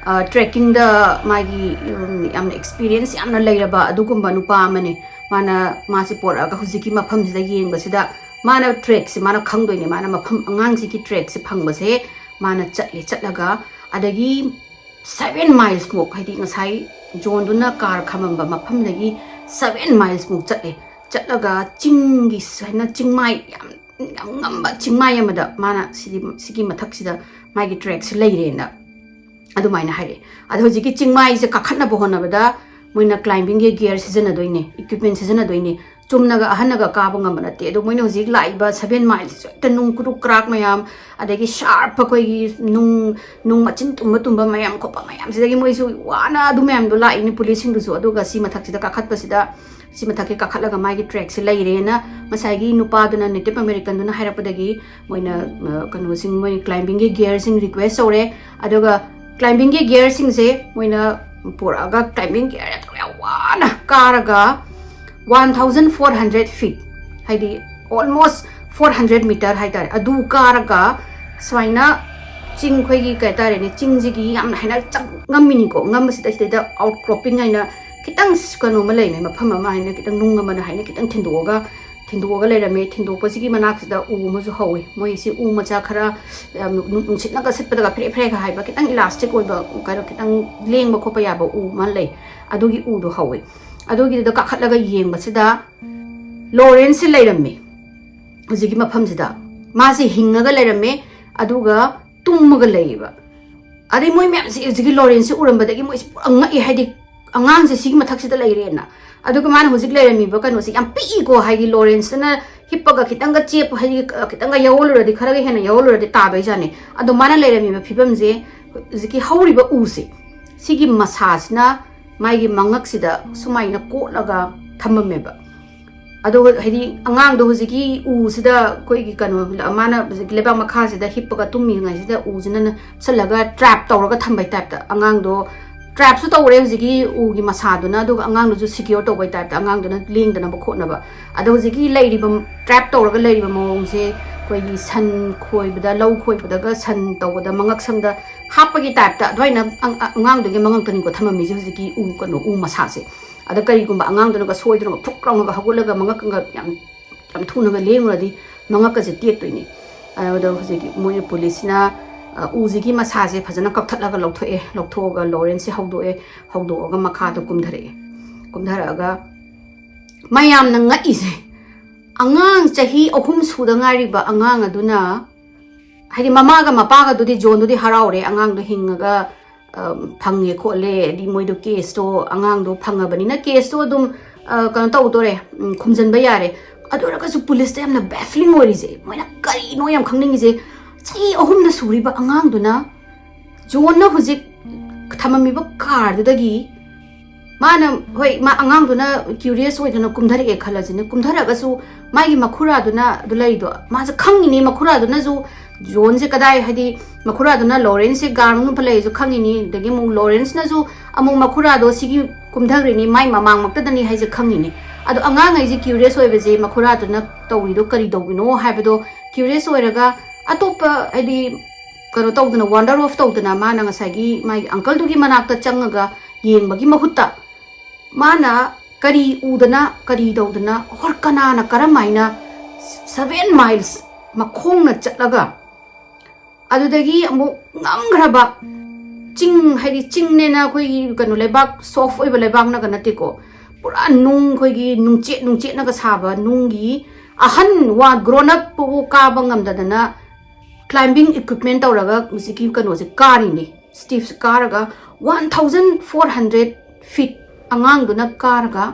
ꯇ꯭ꯔꯦꯛꯀꯤꯡꯗ ꯃꯥꯒꯤ ꯎꯝ, ꯌꯥꯝꯅ ꯑꯦꯛꯁꯄꯤꯔꯤꯌꯦꯟꯁ ꯌꯥꯝꯅ ꯂꯩꯔꯕ ꯑꯗꯨꯒꯨꯝꯕ ꯅꯨꯄꯥ ꯑꯃꯅꯤ꯫ ꯃꯥꯅ ꯃꯥꯁꯦ ꯄꯣꯔꯛꯑꯒ ꯍꯧꯖꯤꯛꯀꯤ ꯃꯐꯝꯁꯤꯗ ꯌꯦꯡꯕꯁꯤꯗ ꯃꯥꯅ ꯇ꯭ꯔꯦꯛꯁꯦ ꯃꯥꯅ ꯈꯪꯗꯣꯏꯅꯦ꯫ ꯃꯥꯅ ꯃꯐꯝ ꯑꯉꯥꯡꯁꯤꯒꯤ ꯇ꯭ꯔꯦꯛꯁꯦ ꯐꯪꯕꯁꯦ ꯃꯥꯅ ꯆꯠꯂꯦ꯫ ꯆꯠꯂꯒ ꯑꯗꯒꯤ ꯁꯚꯦꯟ ꯃꯥꯏꯜꯁꯃꯨꯛ, ꯍꯥꯏꯗꯤ ꯉꯁꯥꯏ ꯖꯣꯟꯗꯨꯅ ꯀꯥꯔ ꯈꯥꯝꯃꯝꯕ ꯃꯐꯝꯗꯒꯤ ꯁꯚꯦꯟ ꯃꯥꯏꯜꯁꯃꯨꯛ ꯆꯠꯂꯦ꯫ ꯆꯠꯂꯒ ꯆꯤꯡꯒꯤ ꯁꯨꯃꯥꯏꯅ ꯆꯤꯡꯃꯥꯏ ꯌꯥꯝ ꯌꯥꯝ ꯉꯝꯕ ꯆꯤꯡꯃꯥꯏ ꯑꯃꯗ ꯃꯥꯅ ꯁꯤꯗꯤ, ꯁꯤꯒꯤ ꯃꯊꯛꯁꯤꯗ ꯃꯥꯒꯤ ꯇ꯭ꯔꯦꯛꯁꯤ ꯂꯩꯔꯦꯅ ꯑꯗꯨꯃꯥꯏꯅ ꯍꯥꯏꯔꯛꯑꯦ꯫ ꯑꯗꯣ ꯍꯧꯖꯤꯛꯀꯤ ꯆꯤꯡꯃꯥꯏꯁꯦ ꯀꯥꯈꯠꯅꯕ ꯍꯣꯠꯅꯕꯗ ꯃꯣꯏꯅ ꯀ꯭ꯂꯥꯏꯝꯕꯤꯡꯒꯤ ꯒꯤꯌꯔ ꯁꯤꯖꯤꯟꯅꯗꯣꯏꯅꯦ, ꯏꯀ꯭ꯋꯤꯞꯃꯦꯟ ꯁꯤꯖꯤꯟꯅꯗꯣꯏꯅꯦ꯫ ꯆꯨꯝꯅꯒ ꯑꯍꯟꯅꯒ ꯀꯥꯕ ꯉꯝꯕ ꯅꯠꯇꯦ꯫ ꯑꯗꯣ ꯃꯣꯏꯅ ꯍꯧꯖꯤꯛ ꯂꯥꯛꯏꯕ ꯁꯚꯦꯟ ꯃꯥꯏꯜꯁꯤꯁꯨ ꯍꯦꯛꯇ ꯅꯨꯡ ꯀ꯭ꯔꯨꯛ ꯀ꯭ꯔꯥꯛ ꯃꯌꯥꯝ, ꯑꯗꯒꯤ ꯁꯥꯔꯞ ꯑꯩꯈꯣꯏꯒꯤ ꯅꯨꯡ, ꯅꯨꯡ ꯃꯆꯤꯟ ꯇꯨꯝꯕ ꯇꯨꯝꯕ ꯃꯌꯥꯝ ꯈꯣꯠꯄ ꯃꯌꯥꯝꯁꯤꯗꯒꯤ ꯃꯣꯏꯁꯨ ꯋꯥꯅ ꯑꯗꯨ ꯃꯌꯥꯝꯗꯣ ꯂꯥꯛꯏꯅꯤ ꯄꯨꯂꯤꯁꯁꯤꯡꯗꯨꯁꯨ꯫ ꯑꯗꯨꯒ ꯁꯤ ꯃꯊꯛꯁꯤꯗ ꯀꯥꯈꯠꯄꯁꯤꯗ ꯁꯤ ꯃꯊꯛꯀꯤ ꯀꯥꯈꯠꯂꯒ ꯃꯥꯒꯤ ꯇ꯭ꯔꯦꯛꯁꯦ ꯂꯩꯔꯦꯅ ꯉꯁꯥꯏꯒꯤ ꯅꯨꯄꯥꯗꯨꯅ, ꯅꯦꯇꯤꯚ ꯑꯃꯦꯔꯤꯀꯟꯗꯨꯅ ꯍꯥꯏꯔꯛꯄꯗꯒꯤ ꯃꯣꯏꯅ, ꯑ, ꯀꯩꯅꯣꯁꯤꯡ, ꯃꯣꯏ ꯀ꯭ꯂꯥꯏꯝꯕꯤꯡꯒꯤ ꯒꯤꯌꯔꯁꯤꯡ ꯔꯤꯀ꯭ꯋꯦꯁ ꯇꯧꯔꯦ꯫ ꯑꯗꯨꯒ ꯀ꯭ꯂꯥꯏꯝꯕꯤꯡꯒꯤ ꯒꯤꯌꯔꯁꯤꯡꯁꯦ ꯃꯣꯏꯅ ꯄꯨꯔꯛꯑꯒ ꯀ꯭ꯂꯥꯏꯝꯕꯤꯡ ꯒꯤꯌꯔ ꯌꯥꯝ ꯋꯥꯅ ꯀꯥꯔꯒ one thousand four hundred feet, ꯍꯥꯏꯗꯤ ꯑꯣꯜꯃꯣꯁ ꯐꯣꯔ ꯍꯟꯗ꯭ꯔꯦꯠ ꯃꯤꯇꯔ ꯍꯥꯏꯇꯥꯔꯦ, ꯑꯗꯨ ꯀꯥꯔꯒ ꯁꯨꯃꯥꯏꯅ ꯆꯤꯡ, ꯑꯩꯈꯣꯏꯒꯤ ꯀꯩ ꯍꯥꯏꯇꯥꯔꯦꯅꯦ, ꯆꯤꯡꯁꯤꯒꯤ ꯌꯥꯝꯅ ꯍꯥꯏꯅ ꯆꯪꯉꯝꯃꯤꯅꯤꯀꯣ꯫ ꯉꯝꯕꯁꯤꯗ ꯁꯤꯗꯩꯗ ꯑꯥꯎꯠ ꯀ꯭ꯔꯣꯞꯄꯤꯡ ꯍꯥꯏꯅ ꯈꯤꯇꯪ ꯀꯩꯅꯣ ꯑꯃ ꯂꯩꯔꯝꯃꯦ, ꯃꯐꯝ ꯑꯃ ꯍꯥꯏꯅ ꯈꯤꯇꯪ ꯅꯨꯡ ꯑꯃꯅ ꯍꯥꯏꯅ ꯈꯤꯇꯪ ꯊꯤꯟꯗꯣꯛꯑꯒ, ꯊꯤꯟꯗꯣꯛꯑꯒ ꯂꯩꯔꯝꯃꯦ꯫ ꯊꯤꯟꯗꯣꯛꯄꯁꯤꯒꯤ ꯃꯅꯥꯛꯁꯤꯗ ꯎ ꯑꯃꯁꯨ ꯍꯧꯋꯤ꯫ ꯃꯣꯏꯁꯤ ꯎ ꯃꯆꯥ ꯈꯔ, ꯌꯥꯝ ꯅꯨꯡ-, ꯅꯨꯡꯁꯤꯠꯅꯒ ꯁꯤꯠꯄꯗꯒ ꯐꯦꯔꯦ ꯐꯦꯔꯦꯒ ꯍꯥꯏꯕ, ꯈꯤꯇꯪ ꯏꯂꯥꯁꯇꯤꯛ ꯑꯣꯏꯕ, ꯀꯩꯅꯣ, ꯈꯤꯇꯪ ꯂꯦꯡꯕ ꯈꯣꯠꯄ ꯌꯥꯕ ꯎ ꯑꯃ ꯂꯩ꯫ ꯑꯗꯨꯒꯤ ꯎꯗꯣ ꯍꯧꯋꯤ꯫ ꯑꯗꯨꯒꯤꯗꯨꯗ ꯀꯥꯈꯠꯂꯒ ꯌꯦꯡꯕꯁꯤꯗ ꯂꯣꯔꯦꯟꯁꯁꯦ ꯂꯩꯔꯝꯃꯦ꯫ ꯍꯧꯖꯤꯛꯀꯤ ꯃꯐꯝꯁꯤꯗ ꯃꯥꯁꯦ ꯍꯤꯡꯉꯒ ꯂꯩꯔꯝꯃꯦ, ꯑꯗꯨꯒ ꯇꯨꯝꯃꯒ ꯂꯩꯌꯦꯕ꯫ ꯑꯗꯩ ꯃꯣꯏ ꯃꯌꯥꯝꯁꯦ ꯍꯧꯖꯤꯛꯀꯤ ꯂꯣꯔꯦꯟꯁꯁꯦ ꯎꯔꯝꯕꯗꯒꯤ ꯃꯣꯏꯁꯦ ꯄꯨꯔꯥ ꯉꯛꯑꯦ, ꯍꯥꯏꯗꯤ ꯑꯉꯥꯡꯁꯦ ꯁꯤꯒꯤ ꯃꯊꯛꯁꯤꯗ ꯂꯩꯔꯦꯅ꯫ ꯑꯗꯨꯒ ꯃꯥꯅ ꯍꯧꯖꯤꯛ ꯂꯩꯔꯝꯃꯤꯕ ꯀꯩꯅꯣꯁꯦ ꯌꯥꯝ ꯄꯤꯛꯏꯀꯣ, ꯍꯥꯏꯗꯤ ꯂꯣꯔꯦꯟꯁꯇꯅ ꯍꯤꯞꯄꯒ ꯈꯤꯇꯪꯒ ꯆꯦꯞꯄ, ꯍꯥꯏꯗꯤ ꯈꯤꯇꯪꯒ ꯌꯥꯎꯍꯜꯂꯨꯔꯗꯤ, ꯈꯔꯒ ꯍꯦꯟꯅ ꯌꯥꯎꯍꯜꯂꯨꯔꯗꯤ ꯇꯥꯗꯣꯏꯖꯥꯠꯅꯤ꯫ ꯑꯗꯣ ꯃꯥꯅ ꯂꯩꯔꯝꯃꯤꯕ ꯐꯤꯕꯝꯁꯦ ꯍꯧꯖꯤꯛꯀꯤ ꯍꯧꯔꯤꯕ ꯎꯁꯦ, ꯁꯤꯒꯤ ꯃꯁꯥꯁꯤꯅ ꯃꯥꯒꯤ ꯃꯉꯛꯁꯤꯗ ꯁꯨꯃꯥꯏꯅ ꯀꯣꯠꯂꯒ ꯊꯝꯃꯝꯃꯦꯕ꯫ ꯑꯗꯣ ꯍꯥꯏꯗꯤ ꯑꯉꯥꯡꯗꯣ ꯍꯧꯖꯤꯛꯀꯤ ꯎꯁꯤꯗ, ꯑꯩꯈꯣꯏꯒꯤ ꯀꯩꯅꯣ, ꯃꯥꯅ ꯍꯧꯖꯤꯛꯀꯤ ꯂꯩꯕꯥꯛ ꯃꯈꯥꯁꯤꯗ ꯍꯤꯞꯄꯒ ꯇꯨꯝꯃꯤꯉꯩꯁꯤꯗ ꯎꯁꯤꯅ ꯅꯞꯁꯜꯂꯒ ꯇ꯭ꯔꯦꯞ ꯇꯧꯔꯒ ꯊꯝꯕꯩ ꯇꯥꯏꯞꯇ ꯑꯉꯥꯡꯗꯣ ꯇ꯭ꯔꯦꯞꯁꯨ ꯇꯧꯔꯦ ꯍꯧꯖꯤꯛꯀꯤ ꯎꯒꯤ ꯃꯁꯥꯗꯨꯅ, ꯑꯗꯨꯒ ꯑꯉꯥꯡꯗꯨꯁꯨ ꯁꯤꯀ꯭ꯌꯣꯔ ꯇꯧꯕꯩ ꯇꯥꯏꯞꯇ ꯑꯉꯥꯡꯗꯨꯅ ꯂꯦꯡꯗꯅꯕ ꯈꯣꯠꯅꯕ꯫ ꯑꯗꯣ ꯍꯧꯖꯤꯛꯀꯤ ꯂꯩꯔꯤꯕ, ꯇ꯭ꯔꯦꯞ ꯇꯧꯔꯒ ꯂꯩꯔꯤꯕ ꯃꯑꯣꯡꯁꯦ ꯑꯩꯈꯣꯏꯒꯤ ꯁꯟ ꯈꯣꯏꯕꯗ, ꯂꯧ ꯈꯣꯏꯕꯗꯒ ꯁꯟ ꯇꯧꯕꯗ ꯃꯉꯛꯁꯝꯗ ꯍꯥꯞꯄꯒꯤ ꯇꯥꯏꯞꯇ ꯑꯗꯨꯃꯥꯏꯅ ꯑꯉꯥꯡꯗꯨꯒꯤ ꯃꯉꯛꯇꯅꯤꯀꯣ ꯊꯝꯃꯝꯃꯤꯁꯦ ꯍꯧꯖꯤꯛꯀꯤ ꯎ, ꯀꯩꯅꯣ, ꯎ ꯃꯁꯥꯁꯦ꯫ ꯑꯗ ꯀꯔꯤꯒꯨꯝꯕ ꯑꯉꯥꯡꯗꯨꯅꯒ ꯁꯣꯏꯗꯅꯒ ꯐꯨꯛ ꯂꯥꯎꯅꯒ ꯍꯧꯒꯠꯂꯒ ꯃꯉꯛꯀ ꯌꯥꯝ, ꯌꯥꯝ ꯊꯨꯅꯒ ꯂꯦꯡꯉꯨꯔꯗꯤ ꯃꯉꯛꯀꯁꯦ ꯇꯦꯛꯇꯣꯏꯅꯤ꯫ ꯑꯗꯣ ꯍꯧꯖꯤꯛꯀꯤ ꯃꯣꯏꯅ ꯄꯨꯂꯤꯁꯁꯤꯅ, ꯑ, ꯎꯁꯤꯒꯤ ꯃꯁꯥꯁꯦ ꯐꯖꯅ ꯀꯛꯊꯠꯂꯒ ꯂꯧꯊꯣꯛꯑꯦ꯫ ꯂꯧꯊꯣꯛꯑꯒ ꯂꯣꯔꯦꯟꯁꯁꯦ ꯍꯧꯗꯣꯛꯑꯦ꯫ ꯍꯧꯗꯣꯛꯑꯒ ꯃꯈꯥꯗ ꯀꯨꯝꯊꯔꯛꯑꯦ꯫ ꯀꯨꯝꯊꯔꯛꯑꯒ ꯃꯌꯥꯝꯅ ꯉꯛꯏꯁꯦ, ꯑꯉꯥꯡ ꯆꯍꯤ ꯑꯍꯨꯝ ꯁꯨꯗ ꯉꯥꯏꯔꯤꯕ ꯑꯉꯥꯡ ꯑꯗꯨꯅ, ꯍꯥꯏꯗꯤ ꯃꯃꯥꯒ ꯃꯄꯥꯒꯗꯨꯗꯤ, ꯖꯣꯟꯗꯨꯗꯤ ꯍꯔꯥꯎꯔꯦ, ꯑꯉꯥꯡꯗꯣ ꯍꯤꯡꯉꯒ, ꯑ, ꯐꯪꯉꯦ ꯈꯣꯠꯂꯦ, ꯍꯥꯏꯗꯤ ꯃꯣꯏꯗꯣ ꯀꯦꯁꯇꯣ, ꯑꯉꯥꯡꯗꯣ ꯐꯪꯉꯕꯅꯤꯅ ꯀꯦꯁꯇꯣ ꯑꯗꯨꯝ, ꯑ, ꯀꯩꯅꯣ ꯇꯧꯗꯣꯔꯦ, ꯎꯝ, ꯈꯨꯝꯖꯤꯟꯕ ꯌꯥꯔꯦ꯫ ꯑꯗꯨ ꯑꯣꯏꯔꯒꯁꯨ ꯄꯨꯂꯤꯁꯇ ꯌꯥꯝꯅ ꯕꯦꯐ꯭ꯂꯤꯡ ꯑꯣꯏꯔꯤꯁꯦ, ꯃꯣꯏꯅ ꯀꯔꯤꯅꯣ ꯌꯥꯝ ꯈꯪꯅꯤꯡꯉꯤꯁꯦ, ꯆꯍꯤ ꯑꯍꯨꯝꯗ ꯁꯨꯔꯤꯕ ꯑꯉꯥꯡꯗꯨꯅ ꯖꯣꯟꯅ ꯍꯧꯖꯤꯛ ꯊꯝꯃꯝꯃꯤꯕ ꯀꯥꯔꯗꯨꯗꯒꯤ ꯃꯥꯅ, ꯍꯣꯏ, ꯃꯥ ꯑꯉꯥꯡꯗꯨꯅ ꯀ꯭ꯌꯨꯔꯤꯌꯁ ꯑꯣꯏꯗꯅ ꯀꯨꯝꯊꯔꯛꯑꯦ ꯈꯜꯂꯁꯤꯅꯦ, ꯀꯨꯝꯊꯔꯒꯁꯨ ꯃꯥꯒꯤ ꯃꯈꯨꯔꯥꯗꯨꯅ ꯑꯗꯨ ꯂꯩꯔꯤꯗꯣ ꯃꯥꯁꯦ ꯈꯪꯉꯤꯅꯦ, ꯃꯈꯨꯔꯥꯗꯨꯅꯁꯨ ꯖꯣꯟꯁꯦ ꯀꯗꯥꯏ, ꯍꯥꯏꯗꯤ ꯃꯈꯨꯔꯥꯗꯨꯅ ꯂꯣꯔꯦꯟꯁꯁꯦ ꯒꯥꯔ ꯃꯅꯨꯡꯗ ꯂꯩꯔꯁꯨ ꯈꯪꯉꯤꯅꯤ, ꯑꯗꯒꯤ ꯑꯃꯨꯛ ꯂꯣꯔꯦꯟꯁꯅꯁꯨ ꯑꯃꯨꯛ ꯃꯈꯨꯔꯥꯗꯣ ꯁꯤꯒꯤ ꯀꯨꯝꯊꯈ꯭ꯔꯤꯅꯤ, ꯃꯥꯏ ꯃꯃꯥꯡꯃꯛꯇꯗꯅꯤ ꯍꯥꯏꯁꯦ ꯈꯪꯉꯤꯅꯤ꯫ ꯑꯗꯣ ꯑꯉꯥꯡꯈꯩꯁꯦ ꯀ꯭ꯌꯨꯔꯤꯌꯁ ꯑꯣꯏꯕꯁꯦ ꯃꯈꯨꯔꯥꯗꯨꯅ ꯇꯧꯔꯤꯗꯣ ꯀꯔꯤ ꯇꯧꯕꯅꯣ ꯍꯥꯏꯕꯗꯣ ꯀ꯭ꯌꯨꯔꯤꯌꯁ ꯑꯣꯏꯔꯒ ꯑꯇꯣꯞꯄ, ꯍꯥꯏꯗꯤ ꯀꯩꯅꯣ ꯇꯧꯗꯅ, ꯋꯥꯟꯗꯔ ꯑꯣꯐ ꯇꯧꯗꯅ ꯃꯥꯅ ꯉꯁꯥꯏꯒꯤ ꯃꯥꯒꯤ ꯑꯪꯀꯜꯗꯨꯒꯤ ꯃꯅꯥꯛꯇ ꯆꯪꯉꯒ ꯌꯦꯡꯕꯒꯤ ꯃꯍꯨꯠꯇ ꯃꯥꯅ ꯀꯔꯤ ꯎꯗꯅ ꯀꯔꯤ ꯇꯧꯗꯅ ꯑꯣꯔ ꯀꯅꯥꯅ ꯀꯔꯝ ꯍꯥꯏꯅ ꯁꯚꯦꯟ ꯃꯥꯏꯜꯁ ꯃꯈꯣꯡꯅ ꯆꯠꯂꯒ ꯑꯗꯨꯗꯒꯤ ꯑꯃꯨꯛ ꯉꯝꯈ꯭ꯔꯕ ꯆꯤꯡ, ꯍꯥꯏꯗꯤ ꯆꯤꯡꯅꯦꯅ ꯑꯩꯈꯣꯏꯒꯤ ꯀꯩꯅꯣ ꯂꯩꯕꯥꯛ ꯁꯣꯐ ꯑꯣꯏꯕ ꯂꯩꯕꯥꯛꯅꯒ ꯅꯠꯇꯦꯀꯣ, ꯄꯨꯔꯥ ꯅꯨꯡ, ꯑꯩꯈꯣꯏꯒꯤ ꯅꯨꯡꯆꯦꯠ ꯅꯨꯡꯆꯦꯠꯅꯒ ꯁꯥꯕ ꯅꯨꯡꯒꯤ ꯑꯍꯟ ꯋꯥ ꯒ꯭ꯔꯣꯟ ꯑꯞꯄꯨ ꯀꯥꯕ ꯉꯝꯗꯗꯅ ꯀ꯭ꯂꯥꯏꯝꯕꯤꯡ ꯏꯀ꯭ꯋꯤꯞꯃꯦꯟ ꯇꯧꯔꯒ ꯍꯧꯖꯤꯛꯀꯤ ꯀꯩꯅꯣꯁꯦ ꯀꯥꯔꯤꯅꯤ, ꯁ꯭ꯇꯤꯞꯁꯦ ꯀꯥꯔꯒ one thousand four hundred feet ꯑꯉꯥꯡꯗꯨꯅ ꯀꯥꯔꯒ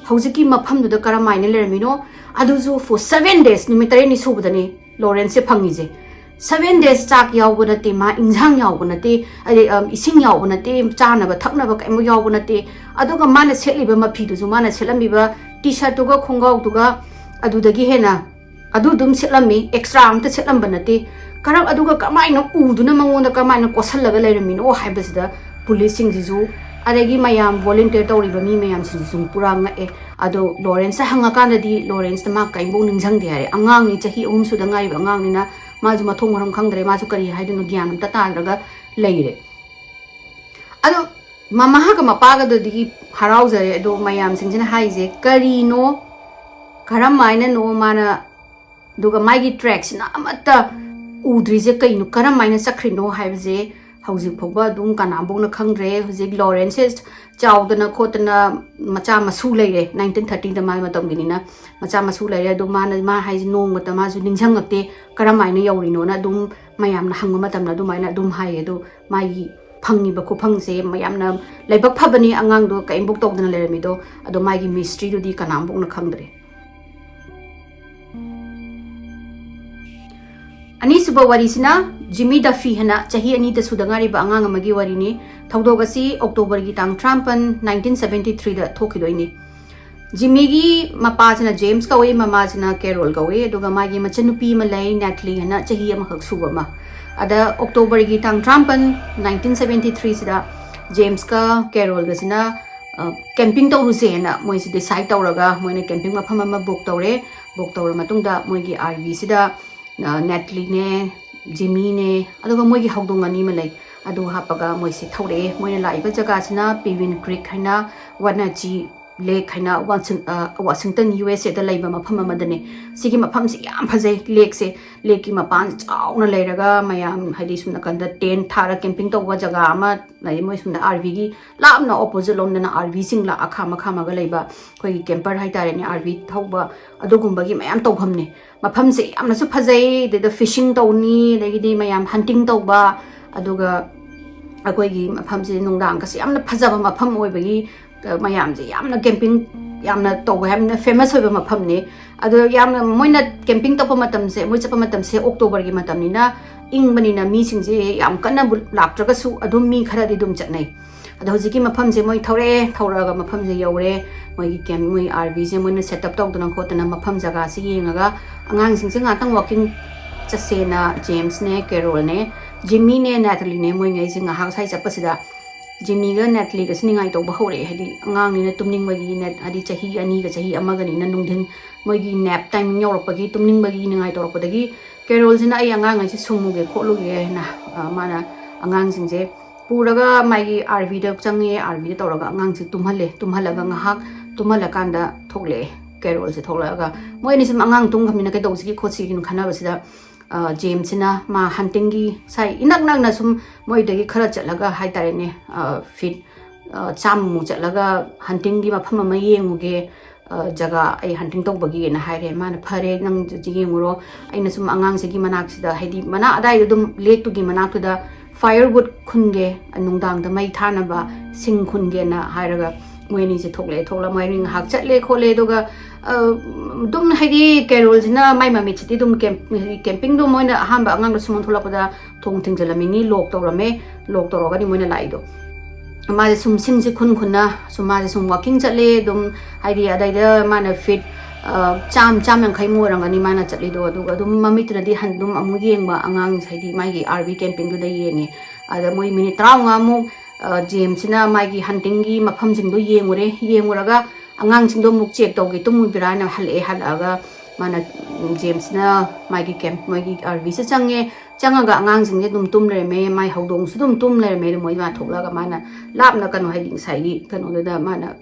ꯍꯧꯖꯤꯛꯀꯤ ꯃꯐꯝꯗꯨꯗ ꯀꯔꯝꯍꯥꯏꯅ ꯂꯩꯔꯝꯃꯤꯅꯣ, ꯑꯗꯨꯁꯨ ꯐꯣꯔ ꯁꯚꯦꯟ ꯗꯦꯖ, ꯅꯨꯃꯤꯠ ꯇꯔꯦꯠꯅꯤ ꯁꯨꯕꯗꯅꯤ ꯂꯣꯔꯦꯟꯁꯁꯦ ꯐꯪꯉꯤꯁꯦ꯫ ꯁꯚꯦꯟ ꯗꯦꯖ ꯆꯥꯛ ꯌꯥꯎꯕ ꯅꯠꯇꯦ, ꯃꯥ ꯏꯟꯁꯥꯡ ꯌꯥꯎꯕ ꯅꯠꯇꯦ, ꯑꯗꯩ, ꯑꯝ, ꯏꯁꯤꯡ ꯌꯥꯎꯕ ꯅꯠꯇꯦ, ꯆꯥꯅꯕ ꯊꯛꯅꯕ ꯀꯔꯤꯝ ꯌꯥꯎꯕ ꯅꯠꯇꯦ꯫ ꯑꯗꯨꯒ ꯃꯥꯅ ꯁꯦꯠꯂꯤꯕ ꯃꯐꯤꯗꯨꯁꯨ, ꯃꯥꯅ ꯁꯦꯠꯂꯝꯃꯤꯕ ꯇꯤ ꯁꯥꯔꯠꯇꯨꯒ ꯈꯣꯡꯒ꯭ꯔꯥꯎꯗꯨꯒ ꯑꯗꯨꯗꯒꯤ ꯍꯦꯟꯅ ꯑꯗꯨ ꯑꯗꯨꯝ ꯁꯦꯠꯂꯝꯃꯤ, ꯑꯦꯛꯁꯇ꯭ꯔꯥ ꯑꯝꯇ ꯁꯦꯠꯂꯝꯕ ꯅꯠꯇꯦ꯫ ꯀꯔꯝ, ꯑꯗꯨꯒ ꯀꯃꯥꯏꯅ ꯎꯗꯨꯅ ꯃꯉꯣꯟꯗ ꯀꯃꯥꯏꯅ ꯀꯣꯠꯁꯜꯂꯒ ꯂꯩꯔꯝꯃꯤꯅꯣ ꯍꯥꯏꯕꯁꯤꯗ ꯄꯨꯂꯤꯁꯁꯤꯡꯁꯤꯁꯨ, ꯑꯗꯒꯤ ꯃꯌꯥꯝ ꯚꯣꯂꯨꯟꯇꯤꯌꯔ ꯇꯧꯔꯤꯕ ꯃꯤ ꯃꯌꯥꯝꯁꯤꯡꯁꯤꯁꯨ ꯄꯨꯔꯥ ꯉꯛꯑꯦ꯫ ꯑꯗꯣ ꯂꯣꯔꯦꯟꯁꯇ ꯍꯪꯉꯀꯥꯟꯗꯗꯤ ꯂꯣꯔꯦꯟꯁꯇ ꯃꯥ ꯀꯔꯤꯝꯐꯥꯎ ꯅꯤꯡꯁꯤꯡꯗꯦ ꯍꯥꯏꯔꯦ꯫ ꯑꯉꯥꯡꯅꯤ, ꯆꯍꯤ ꯑꯍꯨꯝ ꯁꯨꯗ ꯉꯥꯏꯔꯤꯕ ꯑꯉꯥꯡꯅꯤꯅ ꯃꯥꯁꯨ ꯃꯊꯣꯡ ꯃꯔꯝ ꯈꯪꯗ꯭ꯔꯦ, ꯃꯥꯁꯨ ꯀꯔꯤ ꯍꯥꯏꯗꯣꯏꯅꯣ ꯒ꯭ꯌꯥꯟ ꯑꯝꯇ ꯇꯥꯗ꯭ꯔꯒ ꯂꯩꯔꯦ꯫ ꯑꯗꯣ ꯃꯃꯥꯒ ꯃꯄꯥꯒꯗꯨꯗꯤ ꯍꯔꯥꯎꯖꯔꯦ꯫ ꯑꯗꯣ ꯃꯌꯥꯝꯁꯤꯡꯁꯤꯅ ꯍꯥꯏꯁꯦ ꯀꯔꯤꯅꯣ, ꯀꯔꯝ ꯍꯥꯏꯅꯅꯣ ꯃꯥꯅ, ꯑꯗꯨꯒ ꯃꯥꯒꯤ ꯇ꯭ꯔꯦꯛꯁꯤꯅ ꯑꯃꯠꯇ ꯎꯗ꯭ꯔꯤꯁꯦ ꯀꯩꯅꯣ, ꯀꯔꯝ ꯍꯥꯏꯅ ꯆꯠꯈ꯭ꯔꯤꯅꯣ ꯍꯥꯏꯕꯁꯦ ꯍꯧꯖꯤꯛ ꯐꯥꯎꯕ ꯑꯗꯨꯝ ꯀꯅꯥꯝꯐꯥꯎꯅ ꯈꯪꯗ꯭ꯔꯦ꯫ ꯍꯧꯖꯤꯛ ꯂꯣꯔꯦꯟꯁꯁꯦ ꯆꯥꯎꯗꯅ ꯈꯣꯠꯇꯅ ꯃꯆꯥ ꯃꯁꯨ ꯂꯩꯔꯦ, ꯅꯥꯏꯟꯇꯤꯟ ꯊꯥꯔꯇꯤꯗ ꯃꯥꯏ ꯃꯇꯝꯒꯤꯅꯤꯅ ꯃꯆꯥ ꯃꯁꯨ ꯂꯩꯔꯦ꯫ ꯑꯗꯣ ꯃꯥꯅ, ꯃꯥ ꯍꯥꯏꯁꯦ ꯅꯣꯡꯃꯇ ꯃꯥꯁꯨ ꯅꯤꯡꯁꯤꯡꯉꯛꯇꯦ ꯀꯔꯝ ꯍꯥꯏꯅ ꯌꯧꯔꯤꯅꯣꯅ꯫ ꯑꯗꯨꯝ ꯃꯌꯥꯝꯅ ꯍꯪꯕ ꯃꯇꯝꯗ ꯑꯗꯨꯃꯥꯏꯅ ꯑꯗꯨꯝ ꯍꯥꯏꯌꯦ꯫ ꯑꯗꯣ ꯃꯥꯒꯤ ꯐꯪꯉꯤꯕ ꯈꯨꯐꯪꯁꯦ ꯌꯥꯝꯅ ꯂꯥꯏꯕꯛ ꯐꯕꯅꯤ, ꯑꯉꯥꯡꯗꯣ ꯀꯔꯤꯝꯐꯥꯎ ꯇꯧꯗꯅ ꯂꯩꯔꯝꯃꯤꯗꯣ꯫ ꯑꯗꯣ ꯃꯥꯒꯤ ꯃꯤꯁꯇ꯭ꯔꯤꯗꯨꯗꯤ ꯀꯅꯥꯝꯐꯥꯎꯅ ꯈꯪꯗ꯭ꯔꯦ꯫ ꯑꯅꯤꯁꯨꯕ ꯋꯥꯔꯤꯁꯤꯅ ꯖꯤꯃꯤ ꯗꯐꯤ ꯍꯥꯏꯅ ꯆꯍꯤ ꯑꯅꯤꯗ ꯁꯨꯗ ꯉꯥꯏꯔꯤꯕ ꯑꯉꯥꯡ ꯑꯃꯒꯤ ꯋꯥꯔꯤꯅꯤ꯫ ꯊꯧꯗꯣꯛ ꯑꯁꯤ ꯑꯣꯛꯇꯣꯕꯔꯒꯤ ꯇꯥꯡ ꯇꯔꯥꯃꯥꯄꯟ, ꯅꯥꯏꯟꯇꯤꯟ ꯁꯕꯦꯟꯇꯤ ꯊ꯭ꯔꯤꯗ ꯊꯣꯛꯈꯤꯗꯣꯏꯅꯤ꯫ ꯖꯤꯃꯤꯒꯤ ꯃꯄꯥꯁꯤꯅ ꯖꯦꯝꯁ ꯀꯧꯏ, ꯃꯃꯥꯁꯤꯅ ꯀꯦꯔꯣꯜ ꯀꯧꯏ, ꯑꯗꯨꯒ ꯃꯥꯒꯤ ꯃꯆꯟꯅꯨꯄꯤ ꯑꯃ ꯂꯩ, ꯅꯦꯠꯂꯤ ꯍꯥꯏꯅ, ꯆꯍꯤ ꯑꯃꯈꯛ ꯁꯨꯕ ꯑꯃ꯫ ꯑꯗ ꯑꯣꯛꯇꯣꯕꯔꯒꯤ ꯇꯥꯡ ꯇꯔꯥꯃꯥꯄꯟ, ꯅꯥꯏꯟꯇꯤꯟ ꯁꯕꯦꯟꯇꯤ ꯊ꯭ꯔꯤꯁꯤꯗ ꯖꯦꯝꯁꯀ ꯀꯦꯔꯣꯜꯒꯁꯤꯅ ꯀꯦꯝꯄꯤꯡ ꯇꯧꯔꯨꯁꯦꯅ ꯃꯣꯏꯁꯤ ꯗꯤꯁꯥꯏꯠ ꯇꯧꯔꯒ ꯃꯣꯏꯅ ꯀꯦꯝꯄꯤꯡ ꯃꯐꯝ ꯑꯃ ꯕꯨꯛ ꯇꯧꯔꯦ꯫ ꯕꯨꯛ ꯇꯧꯔ ꯃꯇꯨꯡꯗ ꯃꯣꯏꯒꯤ ꯑꯥꯔ ꯚꯤꯁꯤꯗ ꯅꯦꯠꯂꯤꯅꯦ, ꯖꯤꯃꯤꯅꯦ, ꯑꯗꯨꯒ ꯃꯣꯏꯒꯤ ꯍꯧꯗꯣꯡ ꯑꯅꯤ ꯑꯃ ꯂꯩ, ꯑꯗꯨ ꯍꯥꯞꯄꯒ ꯃꯣꯏꯁꯤ ꯊꯧꯔꯛꯑꯦ꯫ ꯃꯣꯏꯅ ꯂꯥꯛꯏꯕ ꯖꯒꯥꯁꯤꯅ ꯄꯤꯋꯤꯟ ꯀ꯭ꯔꯤꯛ ꯍꯥꯏꯅ, ꯋꯥꯅꯥꯆꯤ ꯂꯦꯛ ꯍꯥꯏꯅ, ꯋꯥꯁꯤꯡ-, ꯑ, ꯋꯥꯁꯤꯡꯇꯟ, ꯌꯨ ꯑꯦꯁ ꯑꯦꯗ ꯂꯩꯕ ꯃꯐꯝ ꯑꯃꯗꯅꯦ꯫ ꯁꯤꯒꯤ ꯃꯐꯝꯁꯤ ꯌꯥꯝ ꯐꯖꯩ꯫ ꯂꯦꯛꯁꯦ, ꯂꯦꯛꯀꯤ ꯃꯄꯥꯟ ꯆꯥꯎꯅ ꯂꯩꯔꯒ ꯃꯌꯥꯝ, ꯍꯥꯏꯗꯤ, ꯁꯨꯝ ꯅꯥꯀꯟꯗ ꯇꯦꯟ ꯊꯥꯔ ꯀꯦꯝꯄꯤꯡ ꯇꯧꯕ ꯖꯒꯥ ꯑꯃ ꯂꯩ꯫ ꯃꯣꯏ ꯁꯣꯝꯗ ꯑꯥꯔ ꯚꯤꯒꯤ ꯂꯥꯞꯅ ꯑꯣꯄꯣꯖꯤꯠ ꯂꯣꯝꯗꯅ ꯑꯥꯔ ꯚꯤꯁꯤꯡ ꯂꯥꯛꯑ ꯈꯥꯝꯃ ꯈꯥꯝꯃꯒ ꯂꯩꯕ ꯑꯩꯈꯣꯏꯒꯤ ꯀꯦꯝꯄꯔ ꯍꯥꯏꯇꯥꯔꯦꯅꯦ, ꯑꯥꯔ ꯚꯤ ꯊꯧꯕ, ꯑꯗꯨꯒꯨꯝꯕꯒꯤ ꯃꯌꯥꯝ ꯇꯧꯐꯝꯅꯦ꯫ ꯃꯐꯝꯁꯦ ꯌꯥꯝꯅꯁꯨ ꯐꯖꯩ, ꯑꯗꯩꯗ ꯐꯤꯁꯤꯡ ꯇꯧꯅꯤ, ꯑꯗꯒꯤꯗꯤ ꯃꯌꯥꯝ ꯍꯟꯇꯤꯡ ꯇꯧꯕ, ꯑꯗꯨꯒ ꯑꯩꯈꯣꯏꯒꯤ ꯃꯐꯝꯁꯦ ꯅꯨꯡꯗꯥꯡꯒꯁꯦ ꯌꯥꯝꯅ ꯐꯖꯕ ꯃꯐꯝ ꯑꯣꯏꯕꯒꯤ, ꯑ, ꯃꯌꯥꯝꯁꯦ ꯌꯥꯝꯅ ꯀꯦꯝꯄꯤꯡ ꯌꯥꯝꯅ ꯇꯧꯕ, ꯌꯥꯝꯅ ꯐꯦꯃꯁ ꯑꯣꯏꯕ ꯃꯐꯝꯅꯤ꯫ ꯑꯗꯣ ꯌꯥꯝꯅ ꯃꯣꯏꯅ ꯀꯦꯝꯄꯤꯡ ꯇꯧꯕ ꯃꯇꯝꯁꯦ, ꯃꯣꯏ ꯆꯠꯄ ꯃꯇꯝꯁꯦ ꯑꯣꯛꯇꯣꯕꯔꯒꯤ ꯃꯇꯝꯅꯤꯅ ꯏꯪꯕꯅꯤꯅ ꯃꯤꯁꯤꯡꯁꯦ ꯌꯥꯝ ꯀꯟꯅꯕꯨ ꯂꯥꯛꯇ꯭ꯔꯒꯁꯨ ꯑꯗꯨꯝ ꯃꯤ ꯈꯔꯗꯤ ꯑꯗꯨꯝ ꯆꯠꯅꯩ꯫ ꯑꯗꯣ ꯍꯧꯖꯤꯛꯀꯤ ꯃꯐꯝꯁꯦ ꯃꯣꯏ ꯊꯧꯔꯛꯑꯦ, ꯊꯧꯔꯛꯑꯒ ꯃꯐꯝꯁꯦ ꯌꯧꯔꯦ꯫ ꯃꯣꯏꯒꯤ ꯀꯦꯝ-, ꯃꯣꯏ ꯑꯥꯔ ꯚꯤꯁꯦ ꯃꯣꯏꯅ ꯁꯦꯠ ꯑꯞ ꯇꯧꯗꯅ ꯈꯣꯠꯇꯅ ꯃꯐꯝ ꯖꯒꯥꯁꯤ ꯌꯦꯡꯉꯒ ꯑꯉꯥꯡꯁꯤꯡꯁꯦ ꯉꯥꯛꯇꯪ ꯋꯥꯀꯤꯡ ꯆꯠꯁꯦꯅ ꯖꯦꯝꯁꯅꯦ, ꯀꯦꯔꯣꯜꯅꯦ, ꯖꯤꯝꯃꯤꯅꯦ, ꯅꯦꯇꯂꯤꯅꯦ, ꯃꯣꯏꯉꯩꯁꯦ ꯉꯥꯏꯍꯥꯛ ꯁ꯭ꯋꯥꯏ ꯆꯠꯄꯁꯤꯗ ꯖꯤꯃꯤꯒ ꯅꯦꯇꯂꯤꯒꯁꯤ ꯅꯤꯡꯉꯥꯏ ꯇꯧꯕ ꯍꯧꯔꯛꯑꯦ꯫ ꯍꯥꯏꯗꯤ ꯑꯉꯥꯡꯅꯤꯅ ꯇꯨꯝꯅꯤꯡꯕꯒꯤ, ꯅꯦꯠ ꯍꯥꯏꯗꯤ ꯆꯍꯤ ꯑꯅꯤꯒ ꯆꯍꯤ ꯑꯃꯒꯅꯤꯅ ꯅꯨꯡꯊꯤꯟ ꯃꯣꯏꯒꯤ ꯅꯦꯞ ꯇꯥꯏꯃꯤꯡ ꯌꯧꯔꯛꯄꯒꯤ ꯇꯨꯝꯅꯤꯡꯕꯒꯤ ꯅꯤꯡꯉꯥꯏ ꯇꯧꯔꯛꯄꯗꯒꯤ ꯀꯦꯔꯣꯜꯁꯤꯅ "ꯑꯩ ꯑꯉꯥꯡꯈꯩꯁꯦ ꯁꯨꯝꯃꯨꯒꯦ ꯈꯣꯠꯂꯨꯒꯦ" ꯍꯥꯏꯅ, ꯑ, ꯃꯥꯅ ꯑꯉꯥꯡꯁꯤꯡꯁꯦ ꯄꯨꯔꯒ ꯃꯥꯒꯤ ꯑꯥꯔ ꯚꯤꯗ ꯆꯪꯉꯦ꯫ ꯑꯥꯔ ꯚꯤꯗ ꯇꯧꯔꯒ ꯑꯉꯥꯡꯁꯦ ꯇꯨꯝꯍꯜꯂꯦ꯫ ꯇꯨꯝꯍꯜꯂꯒ ꯉꯥꯏꯍꯥꯛ ꯇꯨꯝꯍꯜꯂꯀꯥꯟꯗ ꯊꯣꯛꯂꯛꯑꯦ꯫ ꯀꯦꯔꯣꯜꯁꯦ ꯊꯣꯛꯂꯛꯑꯒ ꯃꯣꯏ ꯑꯅꯤ ꯁꯨꯝ ꯑꯉꯥꯡ ꯇꯨꯝꯈ꯭ꯔꯕꯅꯤꯅ ꯀꯩꯗꯧꯁꯤꯒꯦ ꯈꯣꯠꯁꯤꯒꯦꯅ ꯈꯟꯅꯕꯁꯤꯗ, ꯑ, ꯖꯦꯝꯁꯤꯅ ꯃꯥ ꯍꯟꯇꯤꯡꯒꯤ ꯁꯥꯏ ꯏꯅꯛ ꯅꯛꯅ ꯁꯨꯝ ꯃꯣꯏꯗꯒꯤ ꯈꯔ ꯆꯠꯂꯒ ꯍꯥꯏꯇꯥꯔꯦꯅꯦ, ꯑ, ꯐꯤꯠ, ꯑ, ꯆꯥꯝꯃꯃꯨꯛ ꯆꯠꯂꯒ ꯍꯟꯇꯤꯡꯒꯤ ꯃꯐꯝ ꯑꯃ ꯌꯦꯡꯉꯨꯒꯦ, ꯑ, ꯖꯒꯥ ꯑꯩ ꯍꯟꯇꯤꯡ ꯇꯧꯕꯒꯤꯅ ꯍꯥꯏꯔꯦ꯫ ꯃꯥꯅ "ꯐꯔꯦ, ꯅꯪ ꯌꯦꯡꯉꯨꯔꯣ, ꯑꯩꯅ ꯁꯨꯝ ꯑꯉꯥꯡꯁꯤꯒꯤ ꯃꯅꯥꯛꯁꯤꯗ, ꯍꯥꯏꯗꯤ ꯃꯅꯥꯛ ꯑꯗꯥꯏꯗ ꯑꯗꯨꯝ ꯂꯦꯛꯇꯨꯒꯤ ꯃꯅꯥꯛꯇꯨꯗ ꯐꯥꯏꯌꯔꯋꯨꯗ ꯈꯨꯟꯒꯦ, ꯅꯨꯡꯗꯥꯡꯗ ꯃꯩ ꯊꯥꯅꯕ ꯁꯤꯡ ꯈꯨꯟꯒꯦꯅ" ꯍꯥꯏꯔꯒ ꯃꯣꯏ ꯑꯅꯤꯁꯦ ꯊꯣꯛꯂꯛꯑꯦ꯫ ꯊꯣꯛꯂꯒ ꯃꯣꯏ ꯑꯅꯤ ꯉꯥꯏꯍꯥꯛ ꯆꯠꯂꯦ ꯈꯣꯠꯂꯦ꯫ ꯑꯗꯨꯒ, ꯑ, ꯑꯗꯨꯝ ꯍꯥꯏꯗꯤ ꯀꯦꯔꯣꯜꯁꯤꯅ ꯃꯥꯏ ꯃꯃꯤꯠꯁꯤꯗꯤ ꯑꯗꯨꯝ ꯀꯦꯝ-, ꯍꯥꯏꯗꯤ ꯀꯦꯝꯄꯤꯡꯗꯣ ꯃꯣꯏꯅ ꯑꯍꯥꯟꯕ ꯑꯉꯥꯡꯗꯣ ꯁꯨꯝ ꯊꯣꯛꯂꯛꯄꯗ ꯊꯣꯡ ꯊꯤꯡꯖꯤꯜꯂꯝꯃꯤꯅꯤ, ꯂꯣꯛ ꯇꯧꯔꯝꯃꯦ, ꯂꯣꯛ ꯇꯧꯔꯒꯅꯤ ꯃꯣꯏꯅ ꯂꯥꯛꯏꯗꯣ꯫ ꯃꯥꯁꯦ ꯁꯨꯝ ꯁꯤꯡꯁꯦ ꯈꯨꯟ ꯈꯨꯟꯅ ꯁꯨꯝ ꯃꯥꯁꯦ ꯁꯨꯝ ꯋꯥꯀꯤꯡ ꯆꯠꯂꯦ꯫ ꯑꯗꯨꯝ ꯍꯥꯏꯗꯤ ꯑꯗꯩꯗ ꯃꯥꯅ ꯐꯤꯠ, ꯑ, ꯆꯥꯝ, ꯆꯥꯝ ꯌꯥꯡꯈꯩꯃꯨꯛ ꯑꯣꯏꯔꯝꯒꯅꯤ ꯃꯥꯅ ꯆꯠꯂꯤꯗꯣ꯫ ꯑꯗꯨꯒ ꯑꯗꯨꯝ ꯃꯃꯤꯠꯇꯨꯅꯗꯤ ꯍꯟ-, ꯑꯗꯨꯝ ꯑꯃꯨꯛ ꯌꯦꯡꯕ ꯑꯉꯥꯡ, ꯍꯥꯏꯗꯤ ꯃꯥꯒꯤ ꯑꯥꯔ ꯚꯤ ꯀꯦꯝꯄꯤꯡꯗꯨꯗ ꯌꯦꯡꯉꯦ꯫ ꯑꯗ ꯃꯣꯏ ꯃꯤꯅꯤꯠ ꯇꯔꯥꯃꯉꯥꯃꯨꯛ, ꯑ, ꯖꯦꯝꯁꯤꯅ ꯃꯥꯒꯤ ꯍꯟꯇꯤꯡꯒꯤ ꯃꯐꯝꯁꯤꯡꯗꯣ ꯌꯦꯡꯉꯨꯔꯦ꯫ ꯌꯦꯡꯉꯨꯔꯒ ꯑꯉꯥꯡꯁꯤꯡꯗꯣ ꯑꯃꯨꯛ ꯆꯦꯛ ꯇꯧꯒꯦ, ꯇꯨꯝꯃꯨꯕꯤꯔꯥꯅ ꯍꯜꯂꯛꯑꯦ꯫ ꯍꯜꯂꯛꯑꯒ ꯃꯥꯅ, ꯎꯝ, ꯖꯦꯝꯁꯅ ꯃꯥꯒꯤ ꯀꯦꯝ-, ꯃꯣꯏꯒꯤ ꯑꯥꯔ ꯚꯤꯁꯦ ꯆꯪꯉꯦ꯫ ꯆꯪꯉꯒ ꯑꯉꯥꯡꯁꯤꯡꯁꯦ ꯑꯗꯨꯝ ꯇꯨꯝ ꯂꯩꯔꯝꯃꯦ, ꯃꯥꯏ ꯍꯧꯗꯣꯡꯁꯨ ꯑꯗꯨꯝ ꯇꯨꯝ ꯂꯩꯔꯝꯃꯦ꯫ ꯑꯗꯨ ꯃꯣꯏ ꯃꯥ ꯊꯣꯛꯂꯛꯑꯒ ꯃꯥꯅ ꯂꯥꯞꯅ ꯀꯩꯅꯣ, ꯍꯥꯏꯗꯤ ꯉꯁꯥꯏꯒꯤ ꯀꯩꯅꯣꯗꯨꯗ ꯃꯥꯅ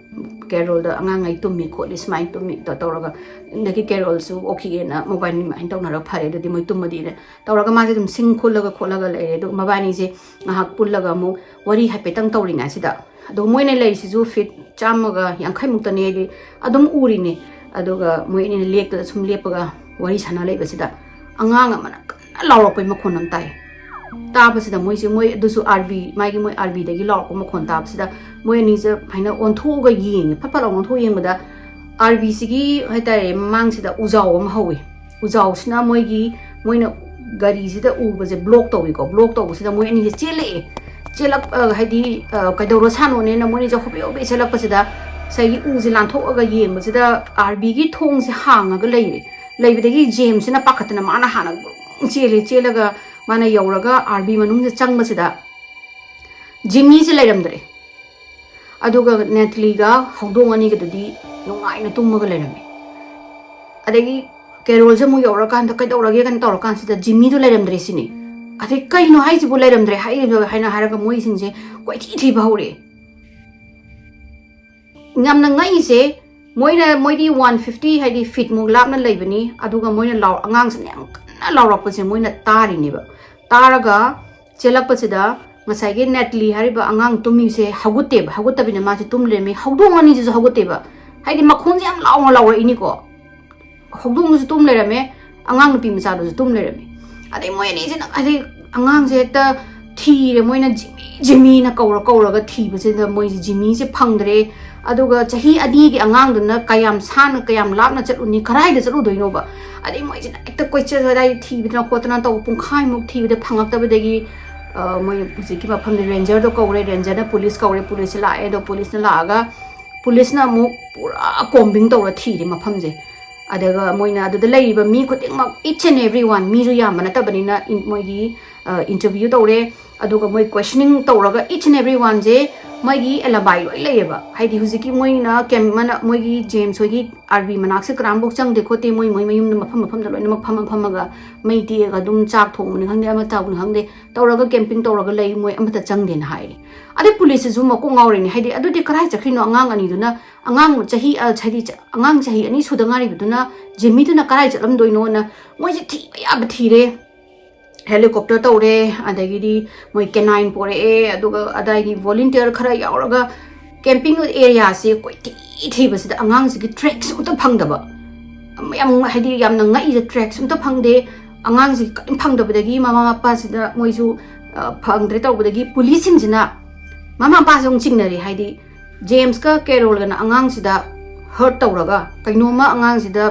ꯀꯦꯔꯣꯜꯗ "ꯑꯉꯥꯡꯉꯩ ꯇꯨꯝꯃꯤ ꯈꯣꯠꯂꯤ ꯁꯨꯃꯥꯏꯅ ꯇꯨꯝꯃꯤ" ꯇꯧ-, ꯇꯧꯔꯒ, ꯑꯗꯒꯤ ꯀꯦꯔꯣꯜꯁꯨ "ꯑꯣꯀꯦꯅ" ꯃꯣꯕꯥꯏꯜ ꯑꯗꯨꯃꯥꯏꯅ ꯇꯧꯅꯔꯒ "ꯐꯔꯦ ꯑꯗꯨꯗꯤ ꯃꯣꯏ ꯇꯨꯝꯃꯗꯤꯅ" ꯇꯧꯔꯒ ꯃꯥꯁꯦ ꯑꯗꯨꯝ ꯁꯤꯡ ꯈꯨꯜꯂꯒ ꯈꯣꯠꯂꯒ ꯂꯩꯔꯦ꯫ ꯑꯗꯨ ꯃꯕꯥꯅꯤꯁꯦ ꯉꯥꯏꯍꯥꯛ ꯄꯨꯜꯂꯒ ꯑꯃꯨꯛ ꯋꯥꯔꯤ ꯍꯥꯏꯐꯦꯠꯇꯪ ꯇꯧꯔꯤꯉꯩꯁꯤꯗ, ꯑꯗꯣ ꯃꯣꯏꯅ ꯂꯩꯔꯤꯁꯤꯁꯨ ꯐꯤꯠ ꯆꯥꯝꯃꯒ ꯌꯥꯡꯈꯩꯃꯨꯛꯇꯅꯦ, ꯍꯥꯏꯗꯤ ꯑꯗꯨꯝ ꯎꯔꯤꯅꯦ꯫ ꯑꯗꯨꯒ ꯃꯣꯏ ꯑꯅꯤꯅ ꯂꯦꯛꯇꯨꯗ ꯁꯨꯝ ꯂꯦꯞꯄꯒ ꯋꯥꯔꯤ ꯁꯥꯟꯅ ꯂꯩꯕꯁꯤꯗ ꯑꯉꯥꯡ ꯑꯃꯅ ꯀꯟꯅ ꯂꯥꯎꯔꯛꯄꯩ ꯃꯈꯣꯟ ꯑꯃ ꯇꯥꯏ꯫ ꯇꯥꯕꯁꯤꯗ ꯃꯣꯏꯁꯦ, ꯃꯣꯏ ꯑꯗꯨꯁꯨ ꯑꯥꯔ ꯚꯤ, ꯃꯥꯒꯤ ꯃꯣꯏ ꯑꯥꯔ ꯚꯤꯗꯒꯤ ꯂꯥꯎꯔꯛꯄ ꯃꯈꯣꯟ ꯇꯥꯕꯁꯤꯗ ꯃꯣꯏ ꯑꯅꯤꯁꯦ ꯍꯥꯏꯅ ꯑꯣꯟꯊꯣꯛꯑꯒ ꯌꯦꯡꯉꯦ꯫ ꯐꯠ ꯐꯠ ꯂꯥꯎ ꯑꯣꯟꯊꯣꯛꯑ ꯌꯦꯡꯕꯗ ꯑꯥꯔ ꯚꯤꯁꯤꯒꯤ ꯍꯥꯏꯇꯥꯔꯦ ꯃꯃꯥꯡꯁꯤꯗ ꯎꯖꯥꯎ ꯑꯃ ꯍꯧꯋꯤ꯫ ꯎꯖꯥꯎꯁꯤꯅ ꯃꯣꯏꯒꯤ, ꯃꯣꯏꯅ ꯒꯥꯔꯤꯁꯤꯗ ꯎꯕꯁꯦ ꯕ꯭ꯂꯣꯛ ꯇꯧꯋꯤꯀꯣ꯫ ꯕ꯭ꯂꯣꯛ ꯇꯧꯕꯁꯤꯗ ꯃꯣꯏ ꯑꯅꯤꯁꯦ ꯆꯦꯜꯂꯛꯑꯦ꯫ ꯆꯦꯜꯂꯛ-, ꯑ, ꯍꯥꯏꯗꯤ, ꯑ, ꯀꯩꯗꯧꯔ ꯁꯥꯅꯣꯅꯦꯅ ꯃꯣꯏ ꯑꯅꯤꯁꯦ ꯍꯣꯕꯦ ꯍꯣꯕꯦ ꯆꯦꯜꯂꯛꯄꯁꯤꯗ ꯉꯁꯥꯏꯒꯤ ꯎꯁꯦ ꯂꯥꯟꯊꯣꯛꯑꯒ ꯌꯦꯡꯕꯁꯤꯗ ꯑꯥꯔ ꯚꯤꯒꯤ ꯊꯣꯡꯁꯦ ꯍꯥꯡꯉꯒ ꯂꯩꯔꯦ꯫ ꯂꯩꯕꯗꯒꯤ ꯖꯦꯝꯁꯁꯤꯅ ꯄꯥꯈꯠꯇꯅ ꯃꯥꯅ ꯍꯥꯟꯅ ꯒꯨꯔꯨꯡ ꯆꯦꯜꯂꯦ꯫ ꯆꯦꯜꯂꯒ ꯃꯥꯅ ꯌꯧꯔꯒ ꯑꯥꯔ ꯚꯤ ꯃꯅꯨꯡꯗ ꯆꯪꯕꯁꯤꯗ ꯖꯤꯃꯤꯁꯦ ꯂꯩꯔꯝꯗ꯭ꯔꯦ꯫ ꯑꯗꯨꯒ ꯅꯦꯇꯂꯤꯒ ꯍꯧꯗꯣꯡ ꯑꯅꯤꯒꯗꯨꯗꯤ ꯅꯨꯡꯉꯥꯏꯅ ꯇꯨꯝꯃꯒ ꯂꯩꯔꯝꯃꯦ꯫ ꯑꯗꯒꯤ ꯀꯦꯔꯣꯜꯁꯦ ꯑꯃꯨꯛ ꯌꯧꯔꯀꯥꯟꯗ ꯀꯩꯗꯧꯔꯒꯦ ꯀꯩꯅꯣ ꯇꯧꯔꯀꯥꯟꯁꯤꯗ ꯖꯤꯃꯤꯗꯣ ꯂꯩꯔꯝꯗ꯭ꯔꯦ ꯁꯤꯅꯤ꯫ ꯑꯗꯩ ꯀꯩꯅꯣ ꯍꯥꯏꯁꯤꯕꯨ ꯂꯩꯔꯝꯗ꯭ꯔꯦ ꯍꯥꯏꯔꯤꯕ ꯍꯥꯏꯅ ꯍꯥꯏꯔꯒ ꯃꯣꯏꯁꯤꯡꯁꯦ ꯀꯣꯏꯊꯤ ꯊꯤꯕ ꯍꯧꯔꯛꯑꯦ꯫ ꯌꯥꯝꯅ ꯉꯛꯏꯁꯦ, ꯃꯣꯏꯅ ꯃꯣꯏꯗꯤ ꯋꯥꯟ ꯐꯤꯐꯇꯤ ꯍꯥꯏꯗꯤ ꯐꯤꯠꯃꯨꯛ ꯂꯥꯞꯅ ꯂꯩꯕꯅꯤ꯫ ꯑꯗꯨꯒ ꯃꯣꯏꯅ ꯂꯥꯎ ꯑꯉꯥꯡꯁꯤꯅ ꯌꯥꯝ ꯀꯟꯅ ꯂꯥꯎꯔꯛꯄꯁꯦ ꯃꯣꯏꯅ ꯇꯥꯔꯤꯅꯦꯕ꯫ ꯇꯥꯔꯒ ꯆꯦꯜꯂꯛꯄꯁꯤꯗ ꯉꯁꯥꯏꯒꯤ ꯅꯦꯇꯂꯤ ꯍꯥꯏꯔꯤꯕ ꯑꯉꯥꯡ ꯇꯨꯝꯃꯤꯁꯦ ꯍꯧꯒꯠꯇꯦꯕ꯫ ꯍꯧꯒꯠꯇꯕꯤꯅ ꯃꯥꯁꯦ ꯇꯨꯝ ꯂꯩꯔꯝꯃꯤ꯫ ꯍꯧꯗꯣꯡ ꯑꯅꯤꯁꯤꯁꯨ ꯍꯧꯒꯠꯇꯦꯕ꯫ ꯍꯥꯏꯗꯤ ꯃꯈꯣꯟꯁꯦ ꯌꯥꯝ ꯂꯥꯎꯅ ꯂꯥꯎꯔꯛꯏꯅꯤꯀꯣ꯫ ꯍꯧꯗꯣꯡꯗꯨꯁꯨ ꯇꯨꯝ ꯂꯩꯔꯝꯃꯦ, ꯑꯉꯥꯡ ꯅꯨꯄꯤ ꯃꯆꯥꯗꯨꯁꯨ ꯇꯨꯝ ꯂꯩꯔꯝꯃꯦ꯫ ꯑꯗꯩ ꯃꯣꯏ ꯑꯅꯤꯁꯤꯅ ꯍꯥꯏꯗꯤ ꯑꯉꯥꯡꯁꯦ ꯍꯦꯛꯇ ꯊꯤꯔꯦ꯫ ꯃꯣꯏꯅ ꯖꯤꯃꯤ ꯖꯤꯃꯤꯅ ꯀꯧꯔ ꯀꯧꯔꯒ ꯊꯤꯕꯁꯤꯗ ꯃꯣꯏꯁꯦ ꯖꯤꯃꯤꯁꯦ ꯐꯪꯗ꯭ꯔꯦ꯫ ꯑꯗꯨꯒ ꯆꯍꯤ ꯑꯅꯤꯒꯤ ꯑꯉꯥꯡꯗꯨꯅ ꯀꯌꯥꯝ ꯁꯥꯡꯅ ꯀꯌꯥꯝ ꯂꯥꯞꯅ ꯆꯠꯂꯨꯅꯤ, ꯀꯗꯥꯏꯗ ꯆꯠꯂꯨꯗꯣꯏꯅꯣꯕ? ꯑꯗꯩ ꯃꯣꯏꯁꯤꯅ ꯍꯦꯛꯇ ꯀꯣꯏꯆꯠ ꯑꯗꯥꯏ ꯊꯤꯕꯗꯅ ꯈꯣꯠꯇꯅ ꯇꯧꯕ ꯄꯨꯡꯈꯥꯏꯃꯨꯛ ꯊꯤꯕꯗ ꯐꯪꯉꯛꯇꯕꯗꯒꯤ ꯑ, ꯃꯣꯏ ꯍꯧꯖꯤꯛꯀꯤ ꯃꯐꯝꯗ ꯔꯦꯟꯖꯔꯗꯣ ꯀꯧꯔꯦ꯫ ꯔꯦꯟꯖꯔꯅ ꯄꯨꯂꯤꯁ ꯀꯧꯔꯦ꯫ ꯄꯨꯂꯤꯁꯁꯦ ꯂꯥꯛꯑꯦ꯫ ꯑꯗꯣ ꯄꯨꯂꯤꯁꯅ ꯂꯥꯛꯑꯒ ꯄꯨꯂꯤꯁꯅ ꯑꯃꯨꯛ ꯄꯨꯔꯥ ꯀꯣꯝꯕꯤꯡ ꯇꯧꯔ ꯊꯤꯔꯦ ꯃꯐꯝꯁꯦ꯫ ꯑꯗꯨꯒ ꯃꯣꯏꯅ ꯑꯗꯨꯗ ꯂꯩꯔꯤꯕ ꯃꯤ ꯈꯨꯗꯤꯡꯃꯛ, each and every one, ꯃꯤꯁꯨ ꯌꯥꯝꯕ ꯅꯠꯇꯕꯅꯤꯅ ꯏꯟ- ꯃꯣꯏꯒꯤ ꯏꯟꯇꯔꯚ꯭ꯌꯨ ꯇꯧꯔꯦ꯫ ꯑꯗꯨꯒ ꯃꯣꯏ questioning ꯇꯧꯔꯒ each and every oneꯁꯦ ꯃꯣꯏꯒꯤ alibi ꯂꯣꯏ ꯂꯩꯌꯦꯕ꯫ ꯍꯥꯏꯗꯤ ꯍꯧꯖꯤꯛꯀꯤ ꯃꯣꯏꯅ ꯀꯦꯝ- ꯃꯅ- ꯃꯣꯏꯒꯤ ꯖꯦꯝꯁ ꯍꯣꯏꯒꯤ ꯑꯥꯔꯕꯤ ꯃꯅꯥꯛꯁꯦ ꯀꯅꯥꯝꯐꯥꯎ ꯆꯪꯗꯦ ꯈꯣꯠꯇꯦ, ꯃꯣꯏ ꯃꯣꯏ ꯃꯌꯨꯝꯗ ꯃꯐꯝ ꯃꯐꯝꯗ ꯂꯣꯏꯅꯃꯛ ꯐꯝꯃ ꯐꯝꯃꯒ ꯃꯩ ꯇꯤꯛꯑꯒ ꯑꯗꯨꯝ ꯆꯥꯛ ꯊꯣꯡꯕꯅꯤ ꯈꯪꯗꯦ, ꯑꯃ ꯇꯧꯕꯅꯤ ꯈꯪꯗꯦ, ꯇꯧꯔꯒ ꯀꯦꯝꯄꯤꯡ ꯇꯧꯔꯒ ꯂꯩ, ꯃꯣꯏ ꯑꯃꯠꯇ ꯆꯪꯗꯦꯅ ꯍꯥꯏꯔꯤ꯫ ꯑꯗꯩ ꯄꯨꯂꯤꯁꯁꯤꯁꯨ ꯃꯀꯣꯛ ꯉꯥꯎꯔꯤꯅꯤ꯫ ꯍꯥꯏꯗꯤ ꯑꯗꯨꯗꯤ ꯀꯗꯥꯏ ꯆꯠꯈ꯭ꯔꯤꯅꯣ ꯑꯉꯥꯡ ꯑꯅꯤꯗꯨꯅ? ꯑꯉꯥꯡ ꯆꯍꯤ ꯑ, ꯍꯥꯏꯗꯤ ꯆ- ꯑꯉꯥꯡ ꯆꯍꯤ ꯑꯅꯤ ꯁꯨꯗ ꯉꯥꯏꯔꯤꯕꯗꯨꯅ ꯖꯤꯃꯤꯗꯨꯅ ꯀꯗꯥꯏ ꯆꯠꯂꯝꯗꯣꯏꯅꯣꯅ ꯃꯣꯏꯁꯦ ꯊꯤꯕ ꯌꯥꯕ ꯊꯤꯔꯦ꯫ ꯍꯦꯂꯤꯀꯣꯞꯇꯔ ꯇꯧꯔꯦ, ꯑꯗꯒꯤꯗꯤ ꯃꯣꯏ ꯀꯦꯅꯥꯏꯟ ꯄꯣꯔꯛꯑꯦ, ꯑꯗꯨꯒ ꯑꯗꯥꯏꯒꯤ ꯚꯣꯂꯨꯟꯇꯤꯌꯔ ꯈꯔ ꯌꯥꯎꯔꯒ ꯀꯦꯝꯄꯤꯡ ꯑꯦꯔꯤꯌꯥꯁꯦ ꯀꯣꯏꯊꯤ ꯊꯤꯕꯁꯤꯗ ꯑꯉꯥꯡꯁꯤꯒꯤ ꯇ꯭ꯔꯦꯛꯁꯨ ꯑꯝꯇ ꯐꯪꯗꯕ꯫ ꯌꯥꯝ ꯍꯥꯏꯗꯤ ꯌꯥꯝꯅ ꯉꯛꯏꯁꯦ, ꯇ꯭ꯔꯦꯛꯁꯨ ꯑꯝꯇ ꯐꯪꯗꯦ꯫ ꯑꯉꯥꯡꯁꯤ ꯀꯔꯤꯝ ꯐꯪꯗꯕꯗꯒꯤ ꯃꯃꯥ ꯃꯄꯥꯁꯤꯗ ꯃꯣꯏꯁꯨ ꯑ, ꯐꯪꯗ꯭ꯔꯦ ꯇꯧꯕꯗꯒꯤ ꯄꯨꯂꯤꯁꯁꯤꯡꯁꯤꯅ ꯃꯃꯥ ꯃꯄꯥꯁꯦ ꯑꯃꯨꯛ ꯆꯤꯡꯅꯔꯦ꯫ ꯍꯥꯏꯗꯤ ꯖꯦꯝꯁꯀ ꯀꯦꯔꯣꯜꯒꯅ ꯑꯉꯥꯡꯁꯤꯗ ꯍꯔꯠ ꯇꯧꯔꯒ ꯀꯩꯅꯣꯝꯃ ꯑꯉꯥꯡꯁꯤꯗ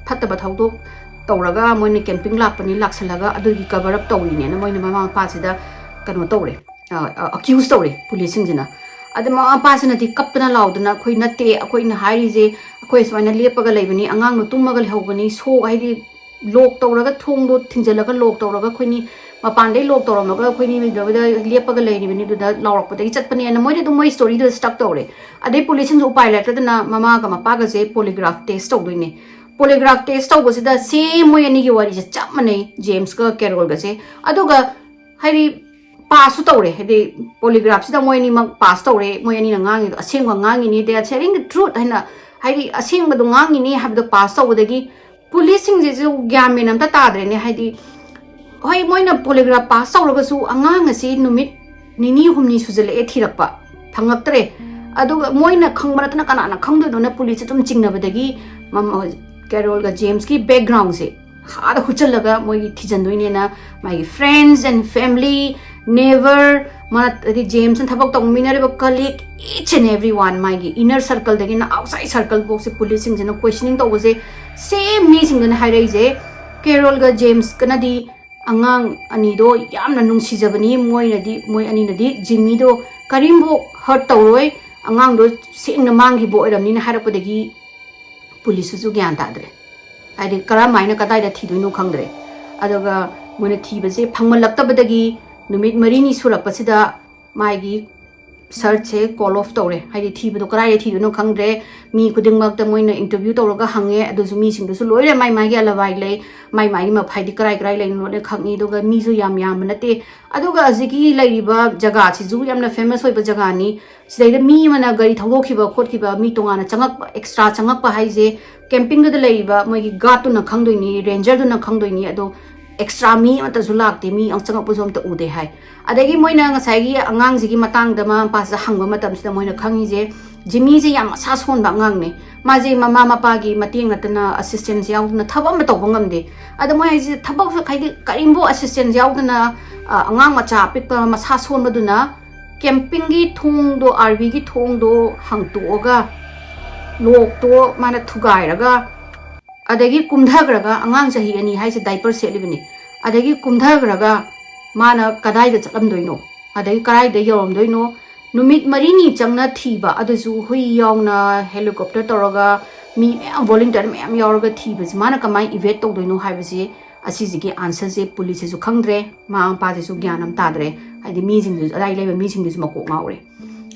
ꯐꯠꯇꯕ ꯊꯧꯗꯣꯛ ꯇꯧꯔꯒ ꯃꯣꯏꯅ ꯀꯦꯝꯄꯤꯡ ꯂꯥꯛꯄꯅꯤ ꯂꯥꯛꯁꯜꯂꯒ ꯑꯗꯨꯒꯤ ꯀꯕꯔ ꯑꯞ ꯇꯧꯔꯤꯅꯦꯅ ꯃꯣꯏꯅ ꯃꯃꯥ ꯃꯄꯥꯁꯤꯗ ꯀꯩꯅꯣ ꯇꯧꯔꯦ, ꯑꯀ꯭ꯌꯨꯁ ꯇꯧꯔꯦ ꯄꯨꯂꯤꯁꯁꯤꯡꯁꯤꯅ꯫ ꯑꯗ ꯃꯃꯥ ꯃꯄꯥꯁꯤꯅꯗꯤ ꯀꯞꯇꯅ ꯂꯥꯎꯗꯅ, "ꯑꯩꯈꯣꯏ ꯅꯠꯇꯦ, ꯑꯩꯈꯣꯏꯅ ꯍꯥꯏꯔꯤꯁꯦ ꯑꯩꯈꯣꯏ ꯁꯨꯃꯥꯏꯅ ꯂꯦꯞꯄꯒ ꯂꯩꯕꯅꯤ, ꯑꯉꯥꯡꯗꯣ ꯇꯨꯝꯃꯒ ꯂꯩꯍꯧꯕꯅꯤ, ꯁꯣ ꯍꯥꯏꯗꯤ ꯂꯣꯛ ꯇꯧꯔꯒ ꯊꯣꯡꯗꯣ ꯊꯤꯡꯖꯤꯜꯂꯒ ꯂꯣꯛ ꯇꯧꯔꯒ ꯑꯩꯈꯣꯏꯅꯤ ꯃꯄꯥꯟꯗꯩ ꯂꯣꯛ ꯇꯧꯔꯝꯃꯒ ꯑꯩꯈꯣꯏꯅꯤ ꯃꯤꯗꯨꯗ ꯂꯦꯞꯄꯒ ꯂꯩꯔꯤꯕꯅꯤ, ꯑꯗꯨꯗ ꯂꯥꯎꯔꯛꯄꯗꯒꯤ ꯆꯠꯄꯅꯦꯅ ꯃꯣꯏꯗꯤ ꯑꯗꯨꯝ ꯃꯣꯏ ꯁ꯭ꯇꯣꯔꯤꯗꯨꯗ ꯁ꯭ꯇꯛ ꯇꯧꯔꯦ꯫ ꯑꯗꯩ ꯄꯨꯂꯤꯁꯁꯤꯡꯁꯨ ꯎꯄꯥꯏ ꯂꯩꯔꯛꯇꯗꯅ ꯃꯃꯥꯒ ꯃꯄꯥꯒꯁꯦ ꯄꯣꯂꯤꯒ꯭ꯔꯥꯐ ꯇꯦꯁ ꯇꯧꯗꯣꯏꯅꯦ꯫ ꯄꯣꯂꯤꯒ꯭ꯔꯥꯐ ꯇꯦꯁ ꯇꯧꯕꯁꯤꯗ ꯁꯦꯝ ꯃꯣꯏ ꯑꯅꯤꯒꯤ ꯋꯥꯔꯤꯁꯦ ꯆꯞ ꯃꯥꯟꯅꯩ, ꯖꯦꯝꯁꯀ ꯀꯦꯔꯣꯜꯒꯁꯦ꯫ ꯑꯗꯨꯒ ꯍꯥꯏꯗꯤ ꯄꯥꯁꯁꯨ ꯇꯧꯔꯦ, ꯍꯥꯏꯗꯤ ꯄꯣꯂꯤꯒ꯭ꯔꯥꯐꯁꯤꯗ ꯃꯣꯏ ꯑꯅꯤꯃꯛ ꯄꯥꯁ ꯇꯧꯔꯦ, ꯃꯣꯏ ꯑꯅꯤꯅ ꯉꯥꯡꯉꯤꯗꯣ ꯑꯁꯦꯡꯕ ꯉꯥꯡꯉꯤꯅꯤ, they are telling the truth ꯍꯥꯏꯅ, ꯍꯥꯏꯗꯤ ꯑꯁꯦꯡꯕꯗꯣ ꯉꯥꯡꯉꯤꯅꯤ ꯍꯥꯏꯕꯗꯣ ꯄꯥꯁ ꯇꯧꯕꯗꯒꯤ ꯄꯨꯂꯤꯁꯁꯤꯡꯁꯤꯁꯨ ꯒ꯭ꯌꯥꯟ ꯃꯦꯟ ꯑꯝꯇ ꯇꯥꯗ꯭ꯔꯦꯅꯦ꯫ ꯍꯥꯏꯗꯤ ꯍꯣꯏ, ꯃꯣꯏꯅ ꯄꯣꯂꯤꯒ꯭ꯔꯥꯐ ꯄꯥꯁ ꯇꯧꯔꯒꯁꯨ ꯑꯉꯥꯡ ꯑꯁꯤ ꯅꯨꯃꯤꯠ ꯅꯤꯅꯤ ꯍꯨꯝꯅꯤ ꯁꯨꯖꯜꯂꯛꯑꯦ ꯊꯤꯔꯛꯄ, ꯐꯪꯉꯛꯇ꯭ꯔꯦ꯫ ꯑꯗꯨꯒ ꯃꯣꯏꯅ ꯈꯪꯕ ꯅꯠꯇꯅ ꯀꯅꯥꯅ ꯈꯪꯗꯣꯏꯅꯣꯅ ꯄꯨꯂꯤꯁꯁꯦ ꯑꯗꯨꯝ ꯆꯤꯡꯅꯕꯗꯒꯤ ꯃꯃ-, ꯀꯦꯔꯣꯜꯒ ꯖꯦꯝꯁꯀꯤ ꯕꯦꯛꯒ꯭ꯔꯥꯎꯟꯁꯦ ꯑꯥꯗ ꯍꯨꯠꯆꯜꯂꯒ ꯃꯣꯏꯒꯤ ꯊꯤꯖꯟꯗꯣꯏꯅꯦꯅ ꯃꯥꯒꯤ friends and family, neighbour, ꯃꯥꯅ ꯍꯥꯏꯗꯤ ꯖꯦꯝꯁꯅ ꯊꯕꯛ ꯇꯧꯃꯤꯟꯅꯔꯤꯕ colleague, each and every one, ꯃꯥꯒꯤ inner circleꯗꯒꯤꯅ outside circle ꯐꯥꯎꯁꯦ ꯄꯨꯂꯤꯁꯁꯤꯡꯁꯤꯅ questioning ꯇꯧꯕꯁꯦ ꯁꯦꯝ ꯃꯤꯁꯤꯡꯗꯨꯅ ꯍꯥꯏꯔꯛꯏꯁꯦ, ꯀꯦꯔꯣꯜꯒ ꯖꯦꯝꯁꯀꯅꯗꯤ ꯑꯉꯥꯡ ꯑꯅꯤꯗꯣ ꯌꯥꯝꯅ ꯅꯨꯡꯁꯤꯖꯕꯅꯤ, ꯃꯣꯏꯅꯗꯤ, ꯃꯣꯏ ꯑꯅꯤꯅꯗꯤ ꯖꯤꯝꯃꯤꯗꯣ ꯀꯔꯤꯝꯐꯥꯎ hurt ꯇꯧꯔꯣꯏ, ꯑꯉꯥꯡꯗꯣ ꯁꯦꯡꯅ ꯃꯥꯡꯈꯤꯕ ꯑꯣꯏꯔꯝꯅꯤꯅ ꯍꯥꯏꯔꯛꯄꯗꯒꯤ ꯄꯨꯂꯤꯁꯁꯤꯁꯨ ꯒ꯭ꯌꯥꯟ ꯇꯥꯗ꯭ꯔꯦ꯫ ꯍꯥꯏꯗꯤ ꯀꯔꯝꯍꯥꯏꯅ ꯀꯗꯥꯏꯗ ꯊꯤꯗꯣꯏꯅꯣ ꯈꯪꯗ꯭ꯔꯦ꯫ ꯑꯗꯨꯒ ꯃꯣꯏꯅ ꯊꯤꯕꯁꯦ ꯐꯪꯃꯜꯂꯛꯇꯕꯗꯒꯤ ꯅꯨꯃꯤꯠ ꯃꯔꯤꯅꯤ ꯁꯨꯔꯛꯄꯁꯤꯗ ꯃꯥꯒꯤ searchꯁꯦ call off ꯇꯧꯔꯦ꯫ ꯍꯥꯏꯗꯤ ꯊꯤꯕꯗꯣ ꯀꯗꯥꯏꯗ ꯊꯤꯗꯣꯏꯅꯣ ꯈꯪꯗ꯭ꯔꯦ꯫ ꯃꯤ ꯈꯨꯗꯤꯡꯃꯛꯇ ꯃꯣꯏꯅ interview ꯇꯧꯔꯒ ꯍꯪꯉꯦ, ꯑꯗꯨꯁꯨ ꯃꯤꯁꯤꯡꯗꯨꯁꯨ ꯂꯣꯏꯅ ꯃꯥꯏ ꯃꯥꯏꯒꯤ alibi ꯂꯩ, ꯃꯥꯏ ꯃꯥꯏꯒꯤ ꯃꯐ-, ꯍꯥꯏꯗꯤ ꯀꯔꯥꯏ ꯀꯔꯥꯏ ꯂꯩꯅꯣ ꯂꯣꯏꯅ ꯈꯪꯉꯤ꯫ ꯑꯗꯨꯒ ꯃꯤꯁꯨ ꯌꯥꯝ ꯌꯥꯝꯕ ꯅꯠꯇꯦ꯫ ꯑꯗꯨꯒ ꯑꯁꯤꯒꯤ ꯂꯩꯔꯤꯕ ꯖꯒꯥꯁꯤꯁꯨ ꯌꯥꯝꯅ famous ꯑꯣꯏꯕ ꯖꯒꯥꯅꯤ꯫ ꯁꯤꯗꯩꯗ ꯃꯤ ꯑꯃꯅ ꯒꯥꯔꯤ ꯊꯧꯗꯣꯛꯈꯤꯕ ꯈꯣꯠꯈꯤꯕ, ꯃꯤ ꯇꯣꯉꯥꯟꯅ ꯆꯪꯉꯛꯄ, extra ꯆꯪꯉꯛꯄ ꯍꯥꯏꯁꯦ, campingꯗꯨꯗ ꯂꯩꯔꯤꯕ ꯃꯣꯏꯒꯤ guardꯗꯨꯅ ꯈꯪꯗꯣꯏꯅꯤ, rangerꯗꯨꯅ ꯈꯪꯗꯣꯏꯅꯤ꯫ ꯑꯗꯣ extra ꯃꯤ ꯑꯃꯠꯇꯁꯨ ꯂꯥꯛꯇꯦ, ꯃꯤ ꯑꯃ ꯆꯪꯉꯛꯄꯁꯨ ꯑꯝꯇ ꯎꯗꯦ ꯍꯥꯏ꯫ ꯑꯗꯒꯤ ꯃꯣꯏꯅ ꯉꯁꯥꯏꯒꯤ ꯑꯉꯥꯡꯁꯤꯒꯤ ꯃꯇꯥꯡꯗ ꯃꯃꯥ ꯃꯄꯥꯁꯤꯗ ꯍꯪꯕ ꯃꯇꯝꯁꯤꯗ ꯃꯣꯏꯅ ꯈꯪꯉꯤꯁꯦ, ꯖꯤꯃꯤꯁꯦ ꯌꯥꯝ ꯃꯁꯥ ꯁꯣꯟꯕ ꯑꯉꯥꯡꯅꯦ, ꯃꯥꯁꯦ ꯃꯃꯥ ꯃꯄꯥꯒꯤ ꯃꯇꯦꯡ ꯅꯠꯇꯅ, assistance ꯌꯥꯎꯗꯅ ꯊꯕꯛ ꯑꯃ ꯇꯧꯕ ꯉꯝꯗꯦ꯫ ꯑꯗ ꯃꯣꯏ ꯍꯥꯏꯁꯦ ꯊꯕꯛꯁꯨ, ꯍꯥꯏꯗꯤ ꯀꯔꯤꯝꯐꯥꯎ assistance ꯌꯥꯎꯗꯅ, ꯑ, ꯑꯉꯥꯡ ꯃꯆꯥ ꯑꯄꯤꯛꯄ ꯃꯁꯥ ꯁꯣꯟꯕꯗꯨꯅ campingꯒꯤ ꯊꯣꯡꯗꯣ, RVꯒꯤ ꯊꯣꯡꯗꯣ ꯍꯥꯡꯇꯣꯛꯑꯒ, lockꯇꯣ ꯃꯥꯅ ꯊꯨꯒꯥꯏꯔꯒ, ꯑꯗꯒꯤ ꯀꯨꯝꯊꯈ꯭ꯔꯒ, ꯑꯉꯥꯡ ꯆꯍꯤ ꯑꯅꯤ ꯍꯥꯏꯁꯦ diaper ꯁꯦꯠꯂꯤꯕꯅꯤ, ꯑꯗꯒꯤ ꯀꯨꯝꯊꯈ꯭ꯔꯒ ꯃꯥꯅ ꯀꯗꯥꯏꯗ ꯆꯠꯂꯝꯗꯣꯏꯅꯣ, ꯑꯗꯒꯤ ꯀꯗꯥꯏꯗ ꯌꯧꯔꯝꯗꯣꯏꯅꯣ? ꯅꯨꯃꯤꯠ ꯃꯔꯤꯅꯤ ꯆꯪꯅ ꯊꯤꯕ, ꯑꯗꯨꯁꯨ ꯍꯨꯏ ꯌꯥꯎꯅ helicopter ꯇꯧꯔꯒ, ꯃꯤ ꯃꯌꯥꯝ, volunteer ꯃꯌꯥꯝ ꯌꯥꯎꯔꯒ ꯊꯤꯕꯁꯤ ꯃꯥꯅ ꯀꯃꯥꯏꯅ evade ꯇꯧꯗꯣꯏꯅꯣ ꯍꯥꯏꯕꯁꯤ ꯑꯁꯤꯁꯤꯒꯤ ꯑꯥꯟꯁꯔꯁꯦ ꯄꯨꯂꯤꯁꯁꯤꯁꯨ ꯈꯪꯗ꯭ꯔꯦ, ꯃꯃꯥ ꯃꯄꯥꯁꯤꯁꯨ ꯒ꯭ꯌꯥꯟ ꯑꯃ ꯇꯥꯗ꯭ꯔꯦ꯫ ꯍꯥꯏꯗꯤ ꯃꯤꯁꯤꯡꯗꯨꯁꯨ, ꯑꯗꯥꯏ ꯂꯩꯕ ꯃꯤꯁꯤꯡꯗꯨꯁꯨ ꯃꯀꯣꯛ ꯉꯥꯎꯔꯦ꯫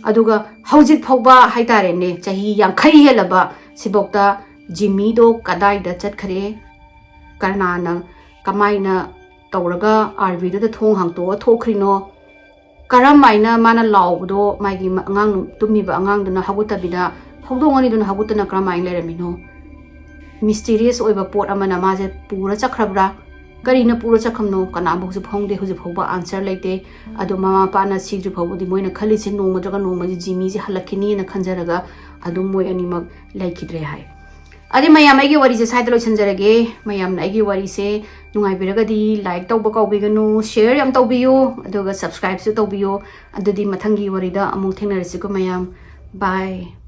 ꯑꯗꯨꯒ ꯍꯧꯖꯤꯛ ꯐꯥꯎꯕ ꯍꯥꯏꯇꯥꯔꯦꯅꯦ, ꯆꯍꯤ ꯌꯥꯡꯈꯩ ꯍꯦꯜꯂꯕ ꯁꯤꯐꯥꯎꯗ ꯖꯤꯃꯤꯗꯣ ꯀꯗꯥꯏꯗ ꯆꯠꯈ꯭ꯔꯦ, ꯀꯅꯥꯅ ꯀꯃꯥꯏꯅ ꯇꯧꯔꯒ ꯑꯥꯔ ꯚꯤꯗꯨꯗ ꯊꯣꯡ ꯍꯥꯡꯇꯣꯛꯑ ꯊꯣꯛꯈ꯭ꯔꯤꯅꯣ, ꯀꯔꯝ ꯍꯥꯏꯅ ꯃꯥꯅ ꯂꯥꯎꯕꯗꯣ ꯃꯥꯒꯤ ꯑꯉꯥꯡ, ꯇꯨꯝꯃꯤꯕ ꯑꯉꯥꯡꯗꯨꯅ ꯍꯧꯒꯠꯇꯕꯤꯗ ꯍꯧꯗꯣꯡ ꯑꯅꯤꯗꯨꯅ ꯍꯧꯒꯠꯇꯅ ꯀꯔꯝ ꯍꯥꯏꯅ ꯂꯩꯔꯝꯃꯤꯅꯣ? ꯃꯤꯁꯇꯤꯔꯤꯌꯁ ꯑꯣꯏꯕ ꯄꯣꯠ ꯑꯃꯅ ꯃꯥꯁꯦ ꯄꯨꯔ ꯆꯠꯈ꯭ꯔꯕ꯭ꯔꯥ? ꯀꯔꯤꯅ ꯄꯨꯔ ꯆꯠꯈ꯭ꯔꯕꯅꯣ? ꯀꯅꯥꯕꯨꯁꯨ ꯈꯪꯗꯦ, ꯍꯧꯖꯤꯛ ꯐꯥꯎꯕ ꯑꯥꯟꯁꯔ ꯂꯩꯇꯦ꯫ ꯑꯗꯣ ꯃꯃꯥ ꯃꯄꯥꯅ ꯁꯤꯗ꯭ꯔꯤ ꯐꯥꯎꯕꯗꯤ ꯃꯣꯏꯅ ꯈꯜꯂꯤꯁꯦ ꯅꯣꯡꯃ ꯅꯠꯇ꯭ꯔꯒ ꯅꯣꯡꯃꯗꯤ ꯖꯤꯃꯤꯁꯦ ꯍꯜꯂꯛꯈꯤꯅꯤꯅ ꯈꯟꯖꯔꯒ ꯑꯗꯨꯝ ꯃꯣꯏ ꯑꯅꯤꯃꯛ ꯂꯩꯈꯤꯗ꯭ꯔꯦ ꯍꯥꯏ꯫ ꯑꯗꯩ ꯃꯌꯥꯝ, ꯑꯩꯒꯤ ꯋꯥꯔꯤꯁꯦ ꯁ꯭ꯋꯥꯏꯗ ꯂꯣꯏꯁꯤꯟꯖꯔꯒꯦ꯫ ꯃꯌꯥꯝꯅ ꯑꯩꯒꯤ ꯋꯥꯔꯤꯁꯦ ꯅꯨꯡꯉꯥꯏꯕꯤꯔꯒꯗꯤ ꯂꯥꯏꯛ ꯇꯧꯕ ꯀꯥꯎꯕꯤꯒꯅꯨ, ꯁꯤꯌꯔ ꯌꯥꯝ ꯇꯧꯕꯤꯌꯨ, ꯑꯗꯨꯒ ꯁꯕꯁꯀ꯭ꯔꯥꯏꯕꯁꯨ ꯇꯧꯕꯤꯌꯨ꯫ ꯑꯗꯨꯗꯤ ꯃꯊꯪꯒꯤ ꯋꯥꯔꯤꯗ ꯑꯃꯨꯛ ꯊꯦꯡꯅꯔꯁꯤꯀꯣ ꯃꯌꯥꯝ꯫ ꯕꯥꯏ꯫